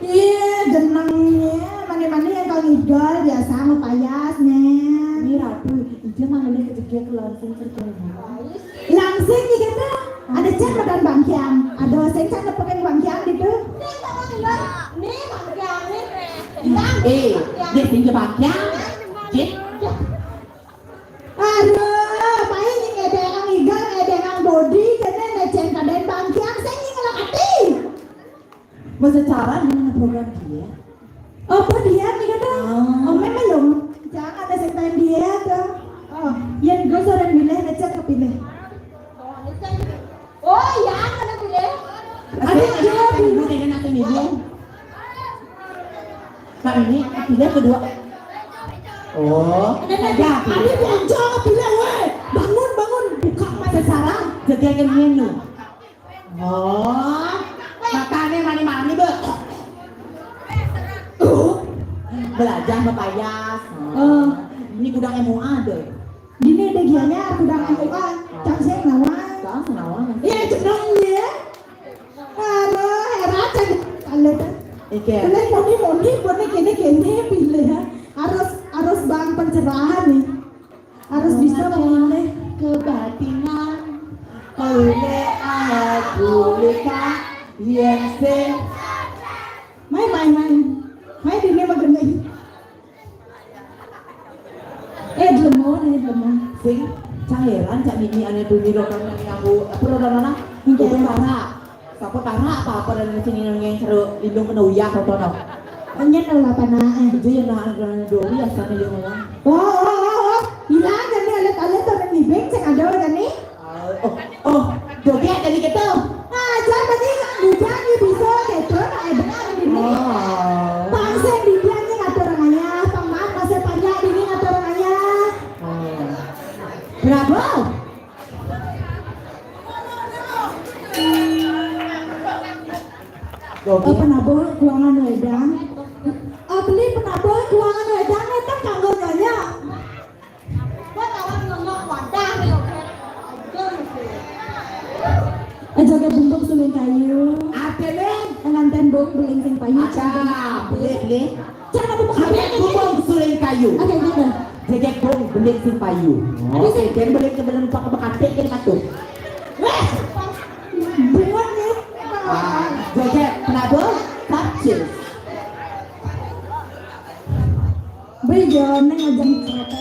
Iya, jenengnya. Mana-mana yang kau ngigol biasa sama payas nih. Ini Ratu, dia mah ngeliat kejepit langsung terjadi. Langsung nih kata, ada chat makan bangkiang. Ada saya chat ada pakai bangkiang gitu. Nih bangkiang nih. Eh, dia tinggi bangkiang. Cik. Aduh, paling ini ngedengang ngigol, ngedengang body, kena ngecen kadain bangkiang, saya ini ngelak hati. Masa cara dengan program dia? Apa dia nih kata? Ah. Oh, memang dong. Jangan ada setan dia tuh. Oh, yang gue sore milih ngecek ke pilih. Oh, yang ada pilih. Ada yang jawab dulu. Ada yang pilih. Nah, ini pilih kedua. Oh, ada yang pilih. Ada yang jawab pilih, weh. Bangun, bangun. Buka mata. Secara jaga yang ini. Oh, makanya mani-mani, Be. Tuh, belajar sama payas. Oh. Ini gudang M U A deh. Gini deh gianya gudang M U A. Cang saya nawan. Cang nawan. Iya, jeneng ya. Aduh, heran saya. Kalau Oke. Pilih moni-moni, moni kene-kene pilih ya. Harus harus bang pencerahan nih. Harus bisa memilih kebatinan. Oleh aku lika yen sing. Main, main, main. Main di ini mah gini. Eh, belum mau, ini belum mau. Sing, cak heran, cak Mimi ane bumi rokan yang aku, apa rokan mana? Untuk para. Sapa tara apa-apa dan sing yang seru lindung kena uyah apa no. Nyen no lah panah. Itu yang nak ada dua uyah sama yang mana. Oh, oh, oh, oh. Hilang kan ni alat-alat tu nak nibing cek ada kan ni? Oh, oh, joget tadi gitu. Ah, jangan tadi bukan ni bisa gitu, nak ada ni. Oh. Pangsen di dia ni ngatur raya, paman masa panjang ini ngatur raya. Oh. Bravo. Apa nabur kuangan wedang? Abeli penabur kuangan wedang itu kanggo nyonya. Aja ke bumbung suling kayu. Ada nih. Pengantin bung beling sing payu. Ada, boleh, boleh. Jangan buka. Ada bumbung suling kayu. Oke, gitu. Jejek bung beling sing payu. Oke, dan beling ke beling pak bekatik ke satu. Weh, buat nih. Ah, jejek penabur kapcil. Bejone ngajeng kereta.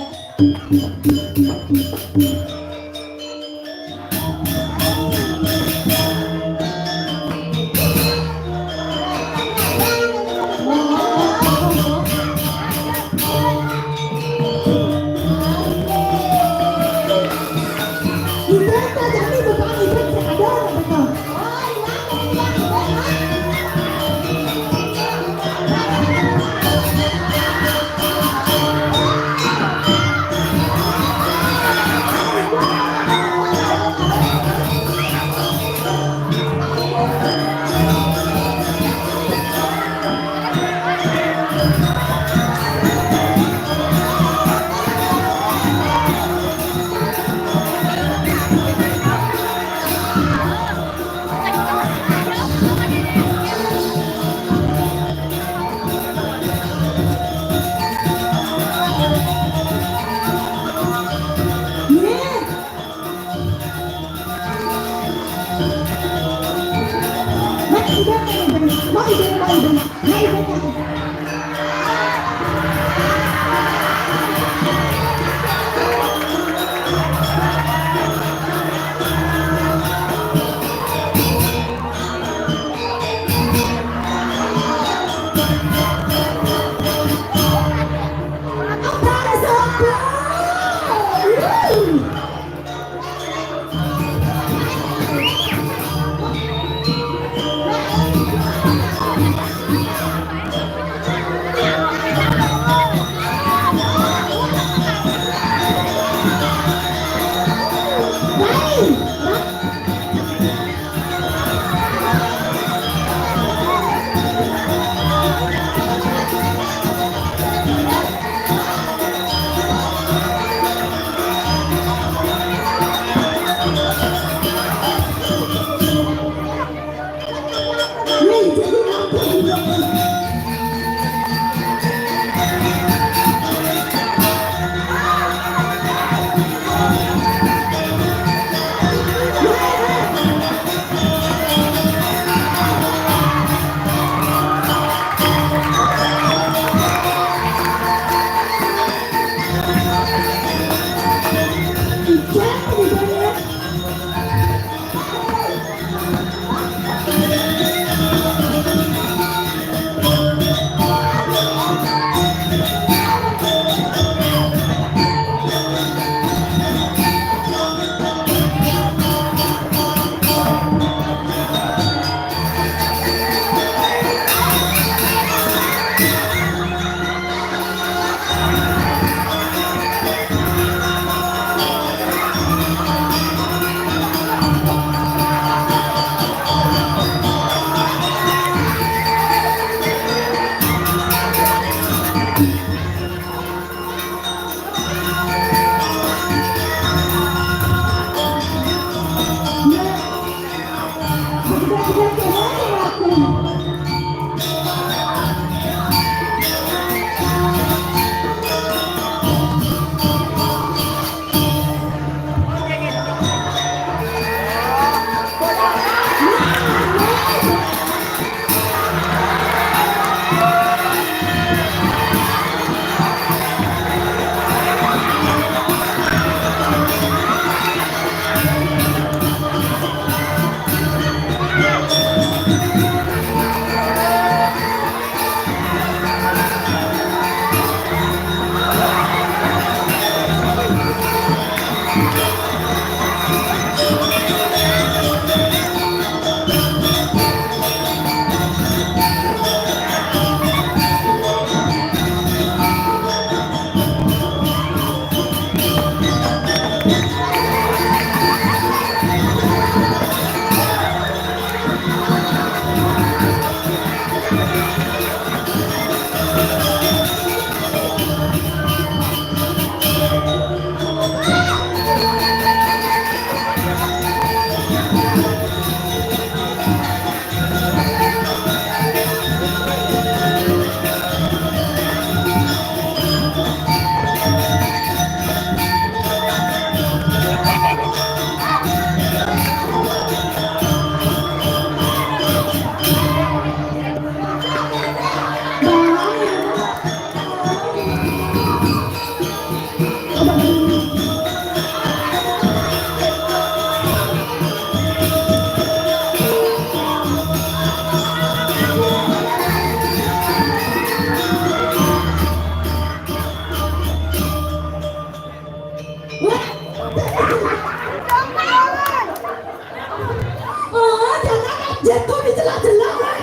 Oh, jangan jatuh dicelak-celak, weh.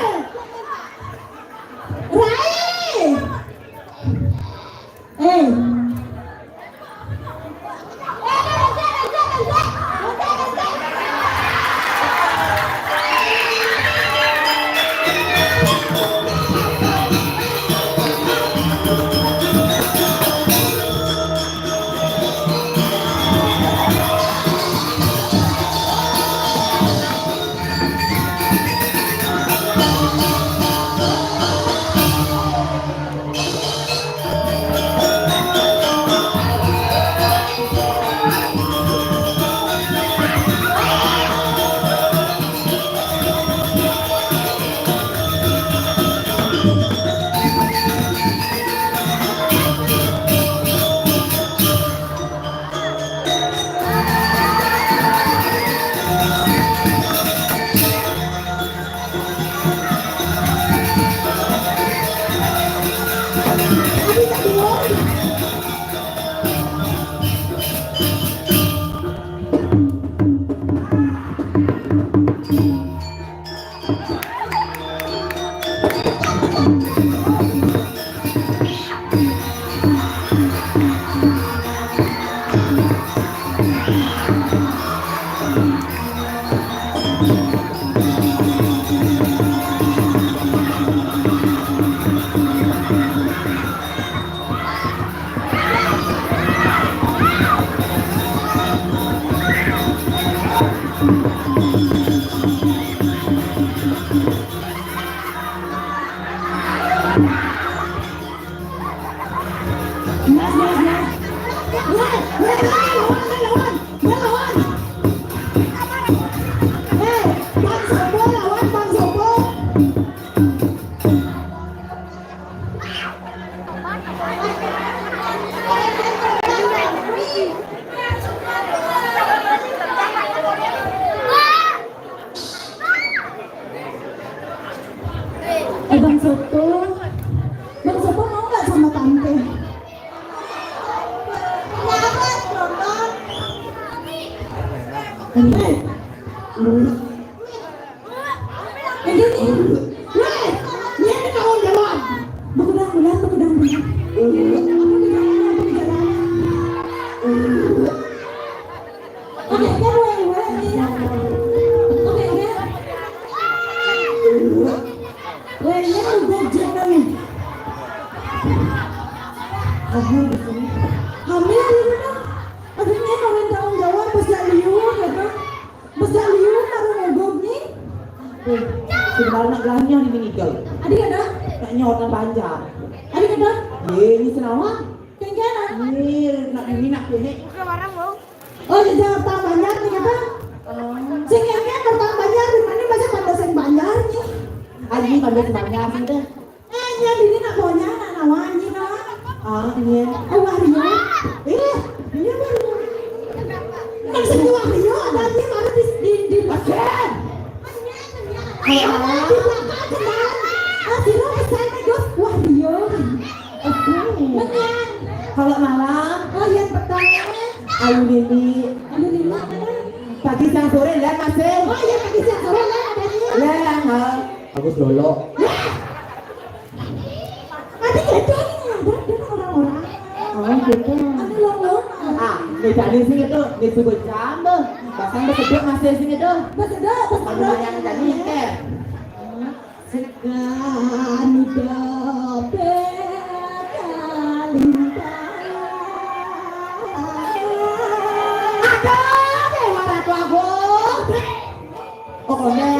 Rai. Eh. Mas, mas, mas. Weh, weh, weh, lawan, weh, lawan. Weh, lawan. Eh, Bang Sopo lawan Bang Sopo. Eh, Bang Sopo, Bang Sopo mau nggak sama tante? Eh, ini nih, weh, ini kawan-kawan. Bekudang bulan, bekudang bulan. Oke, kan, weh, weh, iya. Oke, kan? Weh, ini udah jalan. Hamil di sini. Hamil di rumah. Aduh, ini kawin tahun Jawa, bos gak liur, ya, Bang? Bos gak liur, baru ngogok nih. Eh, sebenarnya gelahnya di minigal. Adik ada? Nak nyaut nang Banjar. Adik ada? Ye, ini senawan. Kengkena? Ini nak ini nak ini. Bukan barang, Bang. Oh, jadi orang Banjar nih, kata? Oh. Sing kengken orang Banjar, di mana bahasa pada sing Banjar nih? Ah, ini pada sing Banjar sih, teh. Eh, iya, ini nak bonya, nak nawa, ini nawa. Ah, iya. Oh, Wario. Eh, iya, Wario. Maksudnya Wario, ada di mana di, di, di Oke. Ayo, di belakang, kenal. Ah, sira pesan, Gus. Wario. Oke. Menyan. Kalau malam, oh, yang petang. Ayu Lili. Ayu Lili. Pagi, siang, sore, lah masih. Oh, iya, pagi, siang, sore, lah ada ini. Lah, ha. Bagus dulu. Wah! Nanti gitu nih, ada, ada orang-orang. Oh, gitu. Ada lo, lo. Ah, bedanya sih itu, ini sebut jambel. Bahkan besedut masih sih itu. Besedut, besedut. Kalau yang tadi, kayak. Segan dope kalintang. Aduh, Dewa Ratu Agung. Pokoknya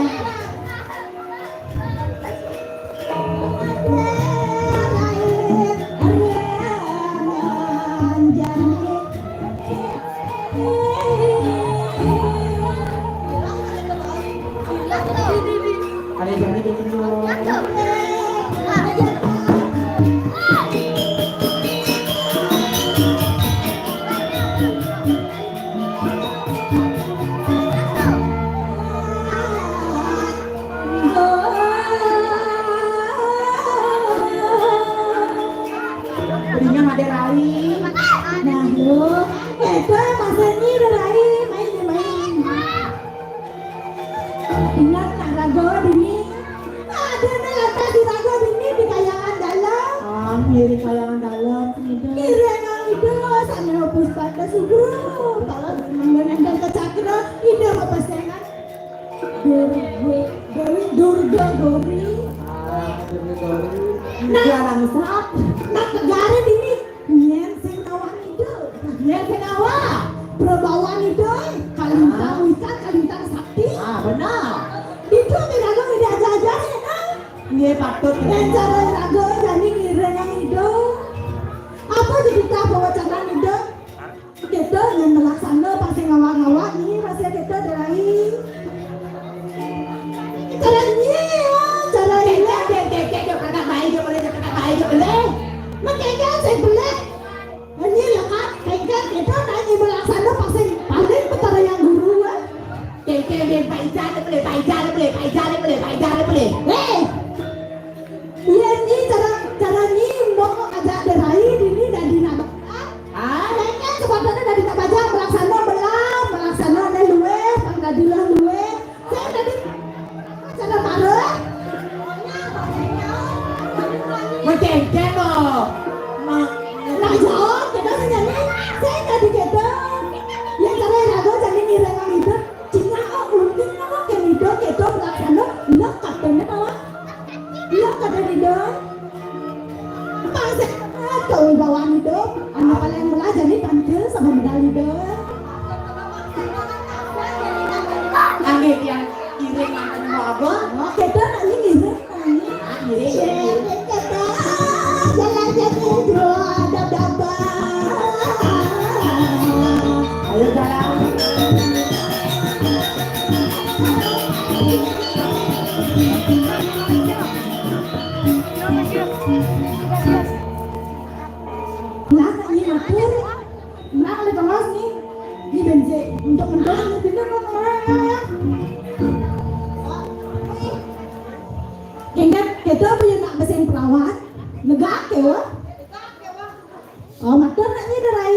Berinya ada rai. Nah, lo, itu masih ini ada rai, main, main. Ingat nak raga dini. Ada nak lantas di raga dini di kayangan dalam. Ah, di kayangan dalam, sini dah. Kira nang itu, sana puspa ke sugro. Kalau mengenai ke cakra, ini apa pasangan? Durga, Dewi Durga Gauri. Ah, Durga Gauri. Nah, dia langsat. Nak negara ini, nyen sing nawa ngidul. Nyen sing nawa. Prabawa ngidul. Kalintang wikan, kalintang sakti. Ah, benar. Itu tidak ada aja-aja ya, kan? Nggih, patut. Dan cara raga jani ngiring ngidul. Apa jadi tak bawa cara ngidul? Kita yang melaksana pasti ngawak-ngawak ni, rasa kita adalah cara ni, cara ni. Cek, cek, cek, cek, cek, kata baik je boleh, kata baik je boleh. Makanya saya boleh. Ini lekat, kengkang kita nak ni melaksana pasti paling petara yang guru, eh. Cek, cek, cek, Pak Ijal boleh, Pak Ijal boleh, Pak Ijal boleh, Pak Ijal boleh. Hei! Iya ni cara, cara ni mau ajak derai dini dan dina. Ah, lainnya sebabnya dari tak baca melaksana belah Kéngkén to. Ma- Lah yo, kita sing jani. Sing dadi kita. Ya cara rago jani ngiring ngidup. Cina oh untung kok kenido kita pelaksana. Lo katanya apa? Lo kata nido. Pas kewibawaan hidup, anu paling mula jani tampil sama medal hidup. Anggih tiang iring manten mawon. Oh, kita nak ngiring. Lah, ini matur. Nah, oleh kelas nih. Ini benjek. Untuk mendorong, ini bener, Pak. Ingat, kita punya nak mesin perawat. Negak, ya, wah. Oh, matur nak ni, Rai.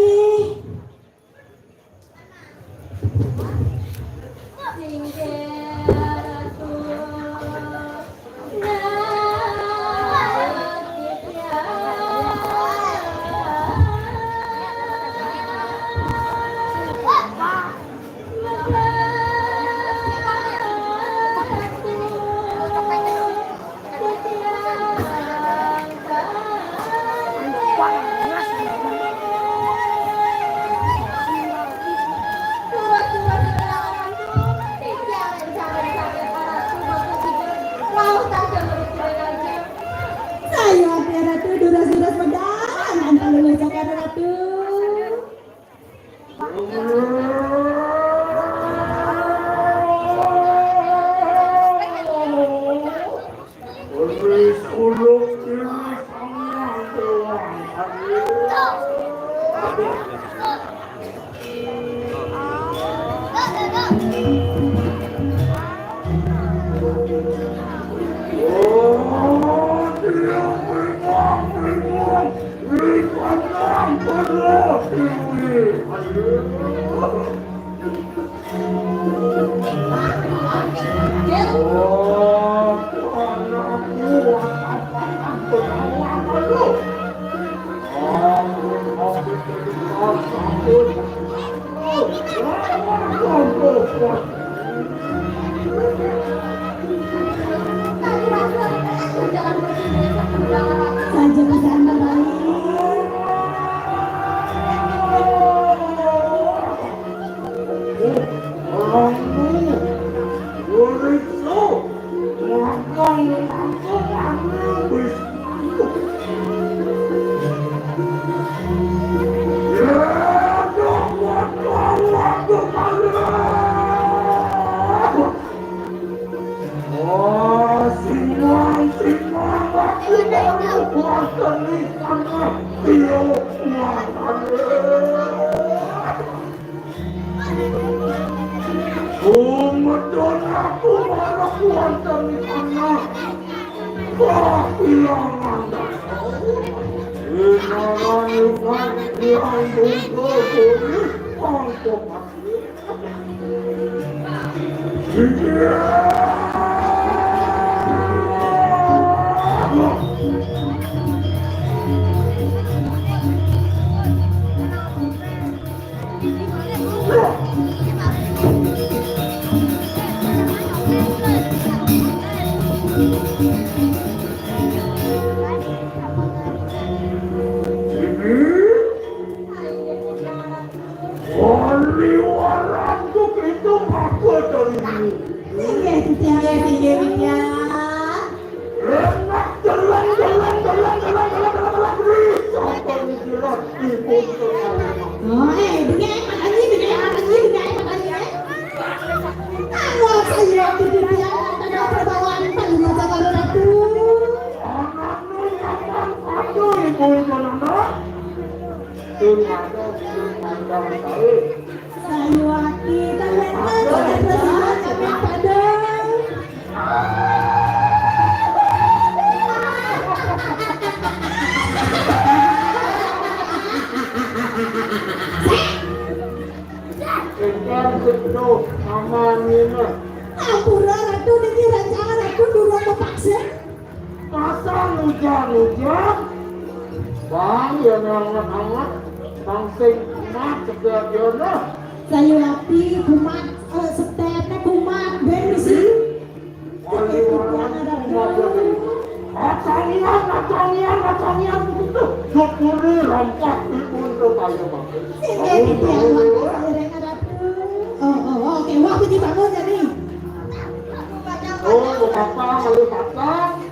Saya Ratu, duras-duras medal, ngantar lulus Jakarta Ratu. Umedon aku malah kuantan anak. Wah, ilang anak. Inaran ikan yang buka boleh angkut. Wali warantuk itu aku dari Singgih, Titiang. Singgih, Titiang. Enak, telang, telang, telang, telang, telang, telang, telang, telang. Sampai jilat, ibu telang. Oh, eh, dengar, eh, Pak Haji, dengar, eh, Pak Haji, dengar, eh, Pak Haji, eh. Awas, ayo, Titiang, tengah perbawaan, Pak Haji, Pak Haji. Anakmu nyaman, aduh, ibu telang, nak. Sayuwati, kalian kan sudah bersinar, kami pada. Ingkang sepenuh amanina. Ampura, Ratu, niki rencana Ratu durung mepaksa. Pasang Hujan, hujan. Bang, ya, anget-anget. Bang sing kumat, segar, ya, nah. Saya ati kumat, eh, setepnya kumat, ben mesti. Ayo, ayo, kumat, ya, ben. Acangian, acangian, acangian, begitu. Syukuri rampak di untuk ayo, Bang. Sini, di dalam, saya dengar, aduh. Oh, oh, oh, oke. Wah, puji bangun, jadi. Oh, Bapak, ayo, Bapak.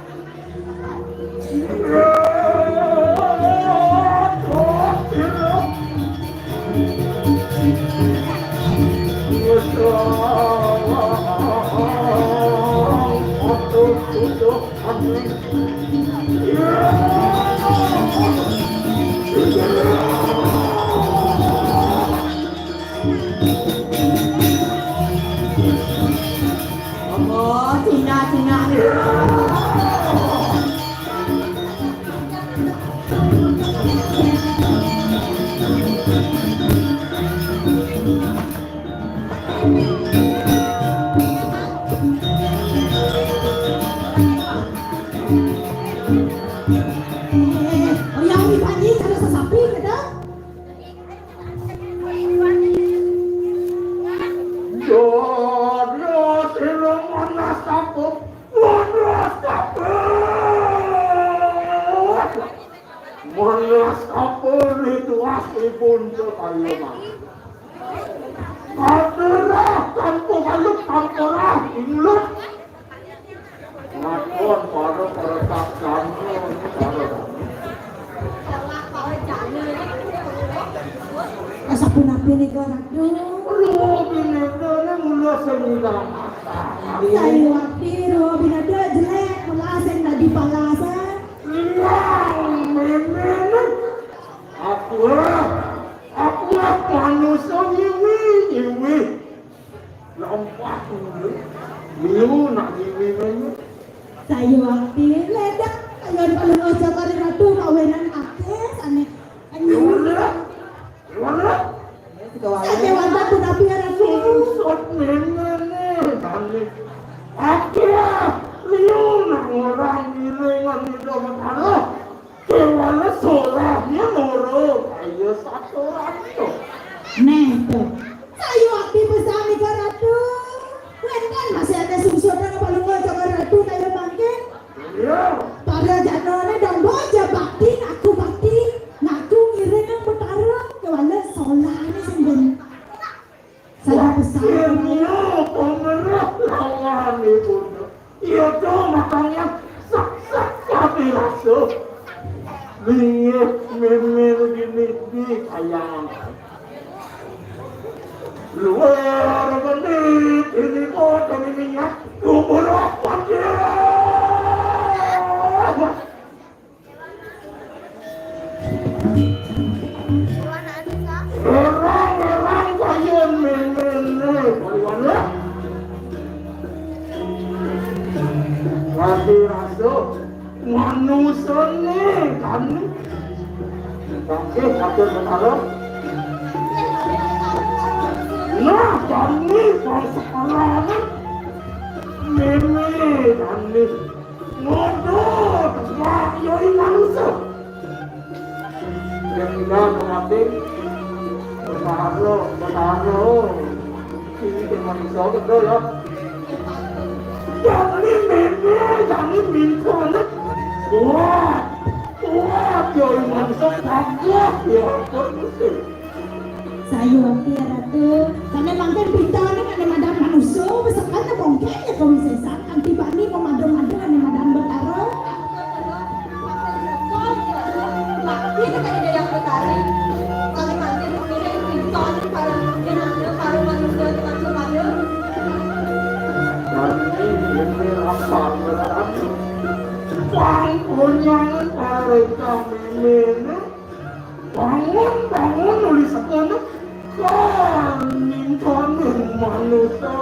Oh, Cina, Cina. Eh, oh, yang ini tadi ada sesapi, gitu. Jodoh sira manas apa? Manas apa? Manas apa rituasipun Cetayuman? Kaderah tanpa kalut, tanpa rah, inglut. Lakon para, para sarjana, para. Sapunapi nika, Ratu? Lho, binatane mula sing ilang. Sayu ati, lho, binatane jelek, malah sing dadi palasan. Ilang, memene. Aku, aku manusa nyiwi, nyiwi. Lompat dulu. Liu nak nyiwi menyu. Sayu ati, ledak. Ayo, kalau aja kali Ratu, kawinan akeh, ane. Ane. Ora. Ora. Sate wanda pun api ada. Sungsut menene, ane. Akeh. Liu nak orang ngiringan itu, Ratu. Kewala solahnya loro, ayo satu ratu. Neh, to. Sayu ati besami ka Ratu. Wenten masih ada sungsut nang palungguh jaga Ratu kaya mangkin. Iya. Para janane dong boja bakti, ngaku bakti, ngaku ngiring nang Betara, kewala solahne sing ben. Saya besar. Ilmu pemerah lawan ibu. Iya, tuh, makanya sak-sak tapi rasa. Linggih mimin gini di kayangan. Luar bendit ini kota minyak. Kubur apa dia? Orang-orang kaya mene-mene, kalian lah. Lagi rasa manusane kan. Oke, atur Betara. Nah, kami bangsa Palanan. Mene, kami. Ngono, wah, yoi manusa. Yang tidak mengerti, bertahan lo, bertahan lo. Ini cuma manusa, betul ya. Jangan meme, jangan minta. Wah, wah, yoi manusa, wah, ya ampun, mesti. Sayu ati ya Ratu, karena mangkin pita ni kan madan manusia, besakanya bongkeknya kawisesan, anti bani memadung-madung ane madan Betara. Laki tekan daya Betari, kali mangkin mungkin pita ni para mangkin ada para manusia tekan semaya. Nanti ini apa berarti? Wang punya para kami ini. Bangun, bangun, nulis sekono. Kan, ningkono manusa.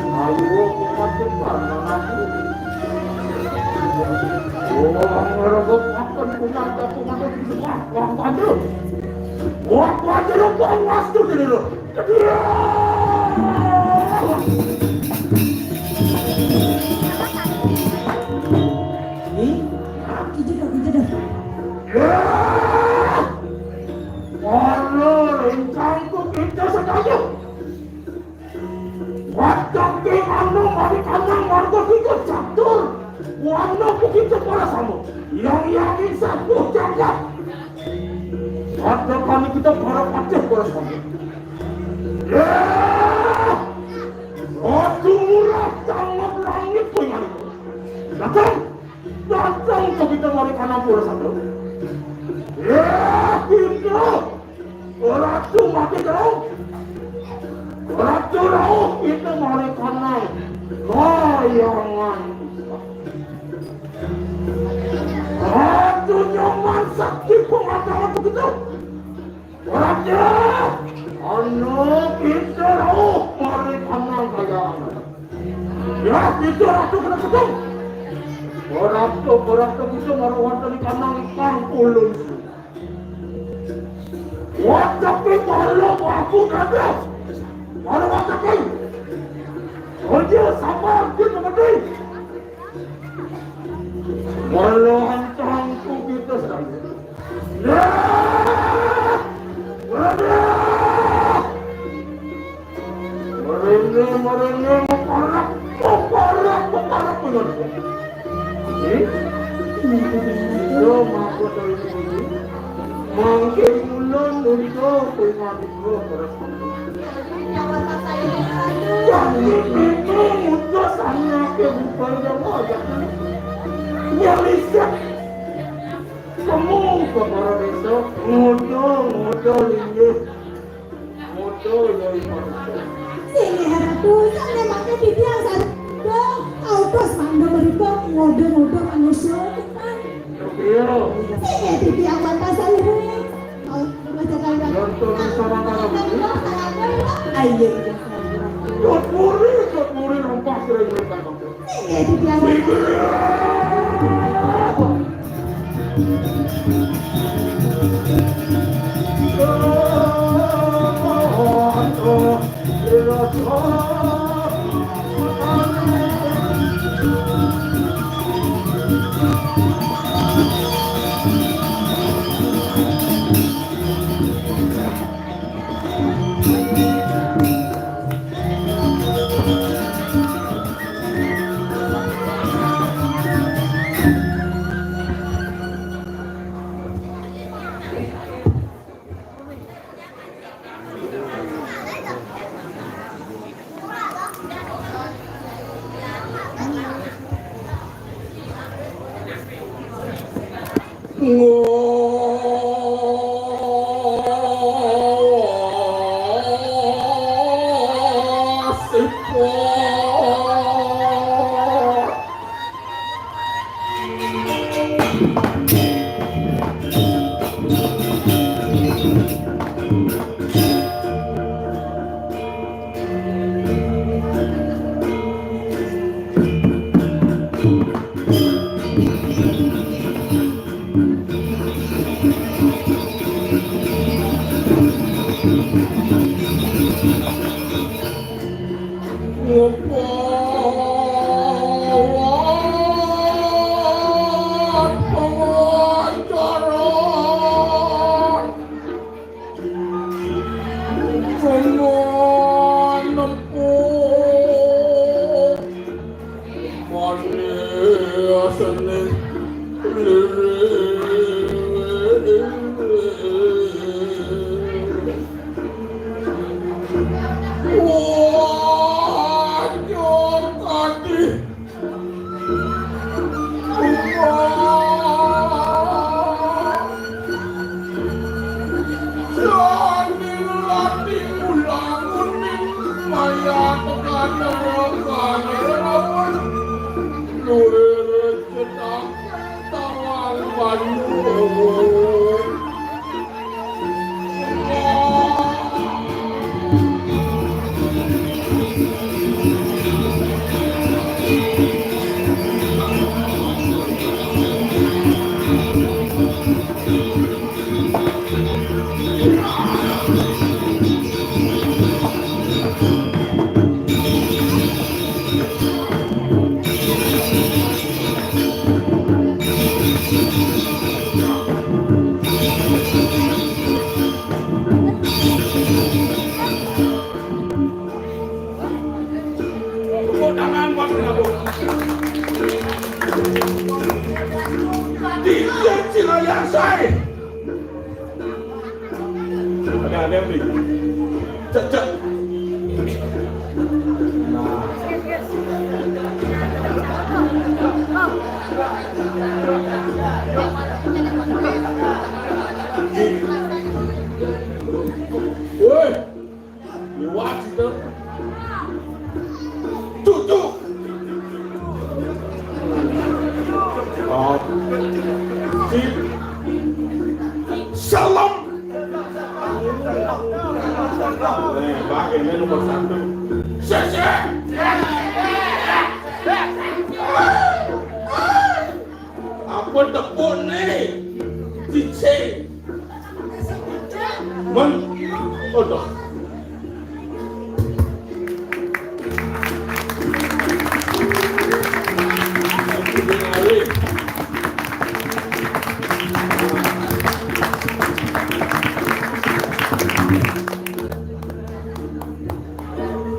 Ayo, kuat depan aku. Oh, ngerobot akan punya kampung ada di sebelah. Wah, waduh. Wah, waduh, wah, waduh, dulu. Kedua. Anu mari kanang marga kita catur. Wana kita para sama. Yang yakin satu jagat. Ada kami kita para patih para sama. Ya. Ratu murah tanggap langit punya. Datang. Datang ke kita mari kanang pura satu. Ya, kita. Ratu mati kau. Ratu rauh kita mari kanang. Kayangan. Ratu nyaman sakti pengatalan kita. Raja, anu kita rauh mari kanang kayangan. Ya, kita ratu kena ketung. Ratu, ratu kita maruh wonten di kanang kang ulun. Watapi malu aku dadah. Malu watapi. Raja sabar kita mati. Walau antangku kita sedang. Ya! Waduh! Merene, merene, meparak, meparak, meparak dengan. Eh? Iya, maka dari ini. Mangke ulun untuk pengaduh terus. Jangan itu mudah sana ke bukan wajah. Ya, lihat. Kamu kepala desa, ngodo, ngodo, linggih. Ngodo, ya, iman. Sini, Ratu, sampai mati di tiang sana. Dong, kau terus mandor mereka, ngodo, ngodo, manusia, bukan? Iya. Sini, di tiang mata saya. Kau terus jaga. Nonton sama-sama. Ayo, iya, saya. Kot muri, kot muri, nampak sering mereka. Cai. Ada, ada, Bli. Cek, cek. Nah. Woi. Liwat situ. Cucuk. Oh. Si. Salam. Eh, Pak, ini nomor satu. Sese. Apa tepuk nih? Cicing. Men. Aduh.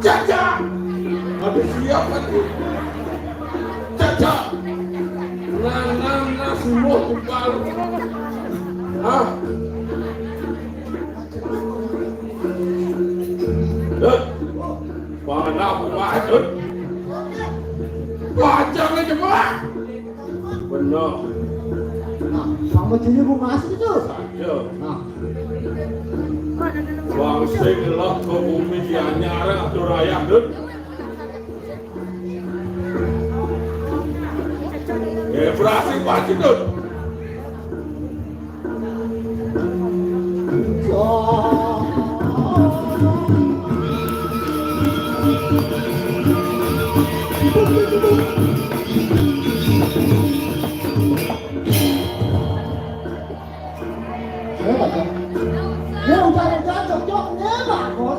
Caca. Ada siapa tuh? Caca. Nah, nah, nah, semua tumpal. Hah? Eh, mana aku masuk? Pacang aja, Pak. Bener. Nah, sama sini Bu Mas itu. Saja. Nah. Bang sing lok ke bumi dianyar atur ayah, Dut. Eh, berhasil Pak Cidut. Hebat, ya? Ya, udah ada cocok, ya, Pak, kok.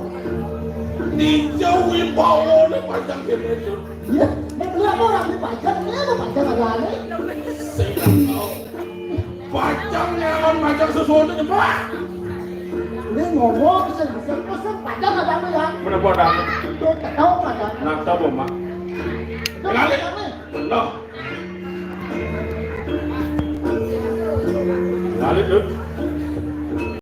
Ninja Wibawa ini panjang kene, Dut. Iya, nek lihat orang di pajak, ini apa pajak ada aneh? Sing tahu. Pacang nyaman macam sesuatu, Pak. Ini ngomong, pesen, pesen, pesen, pajak ada aneh, ya? Menapa ada? Itu tahu pajak. Nah, tahu, Mak. Itu Kenalin. Pajak, nih. Benar. Kenalin, Dut.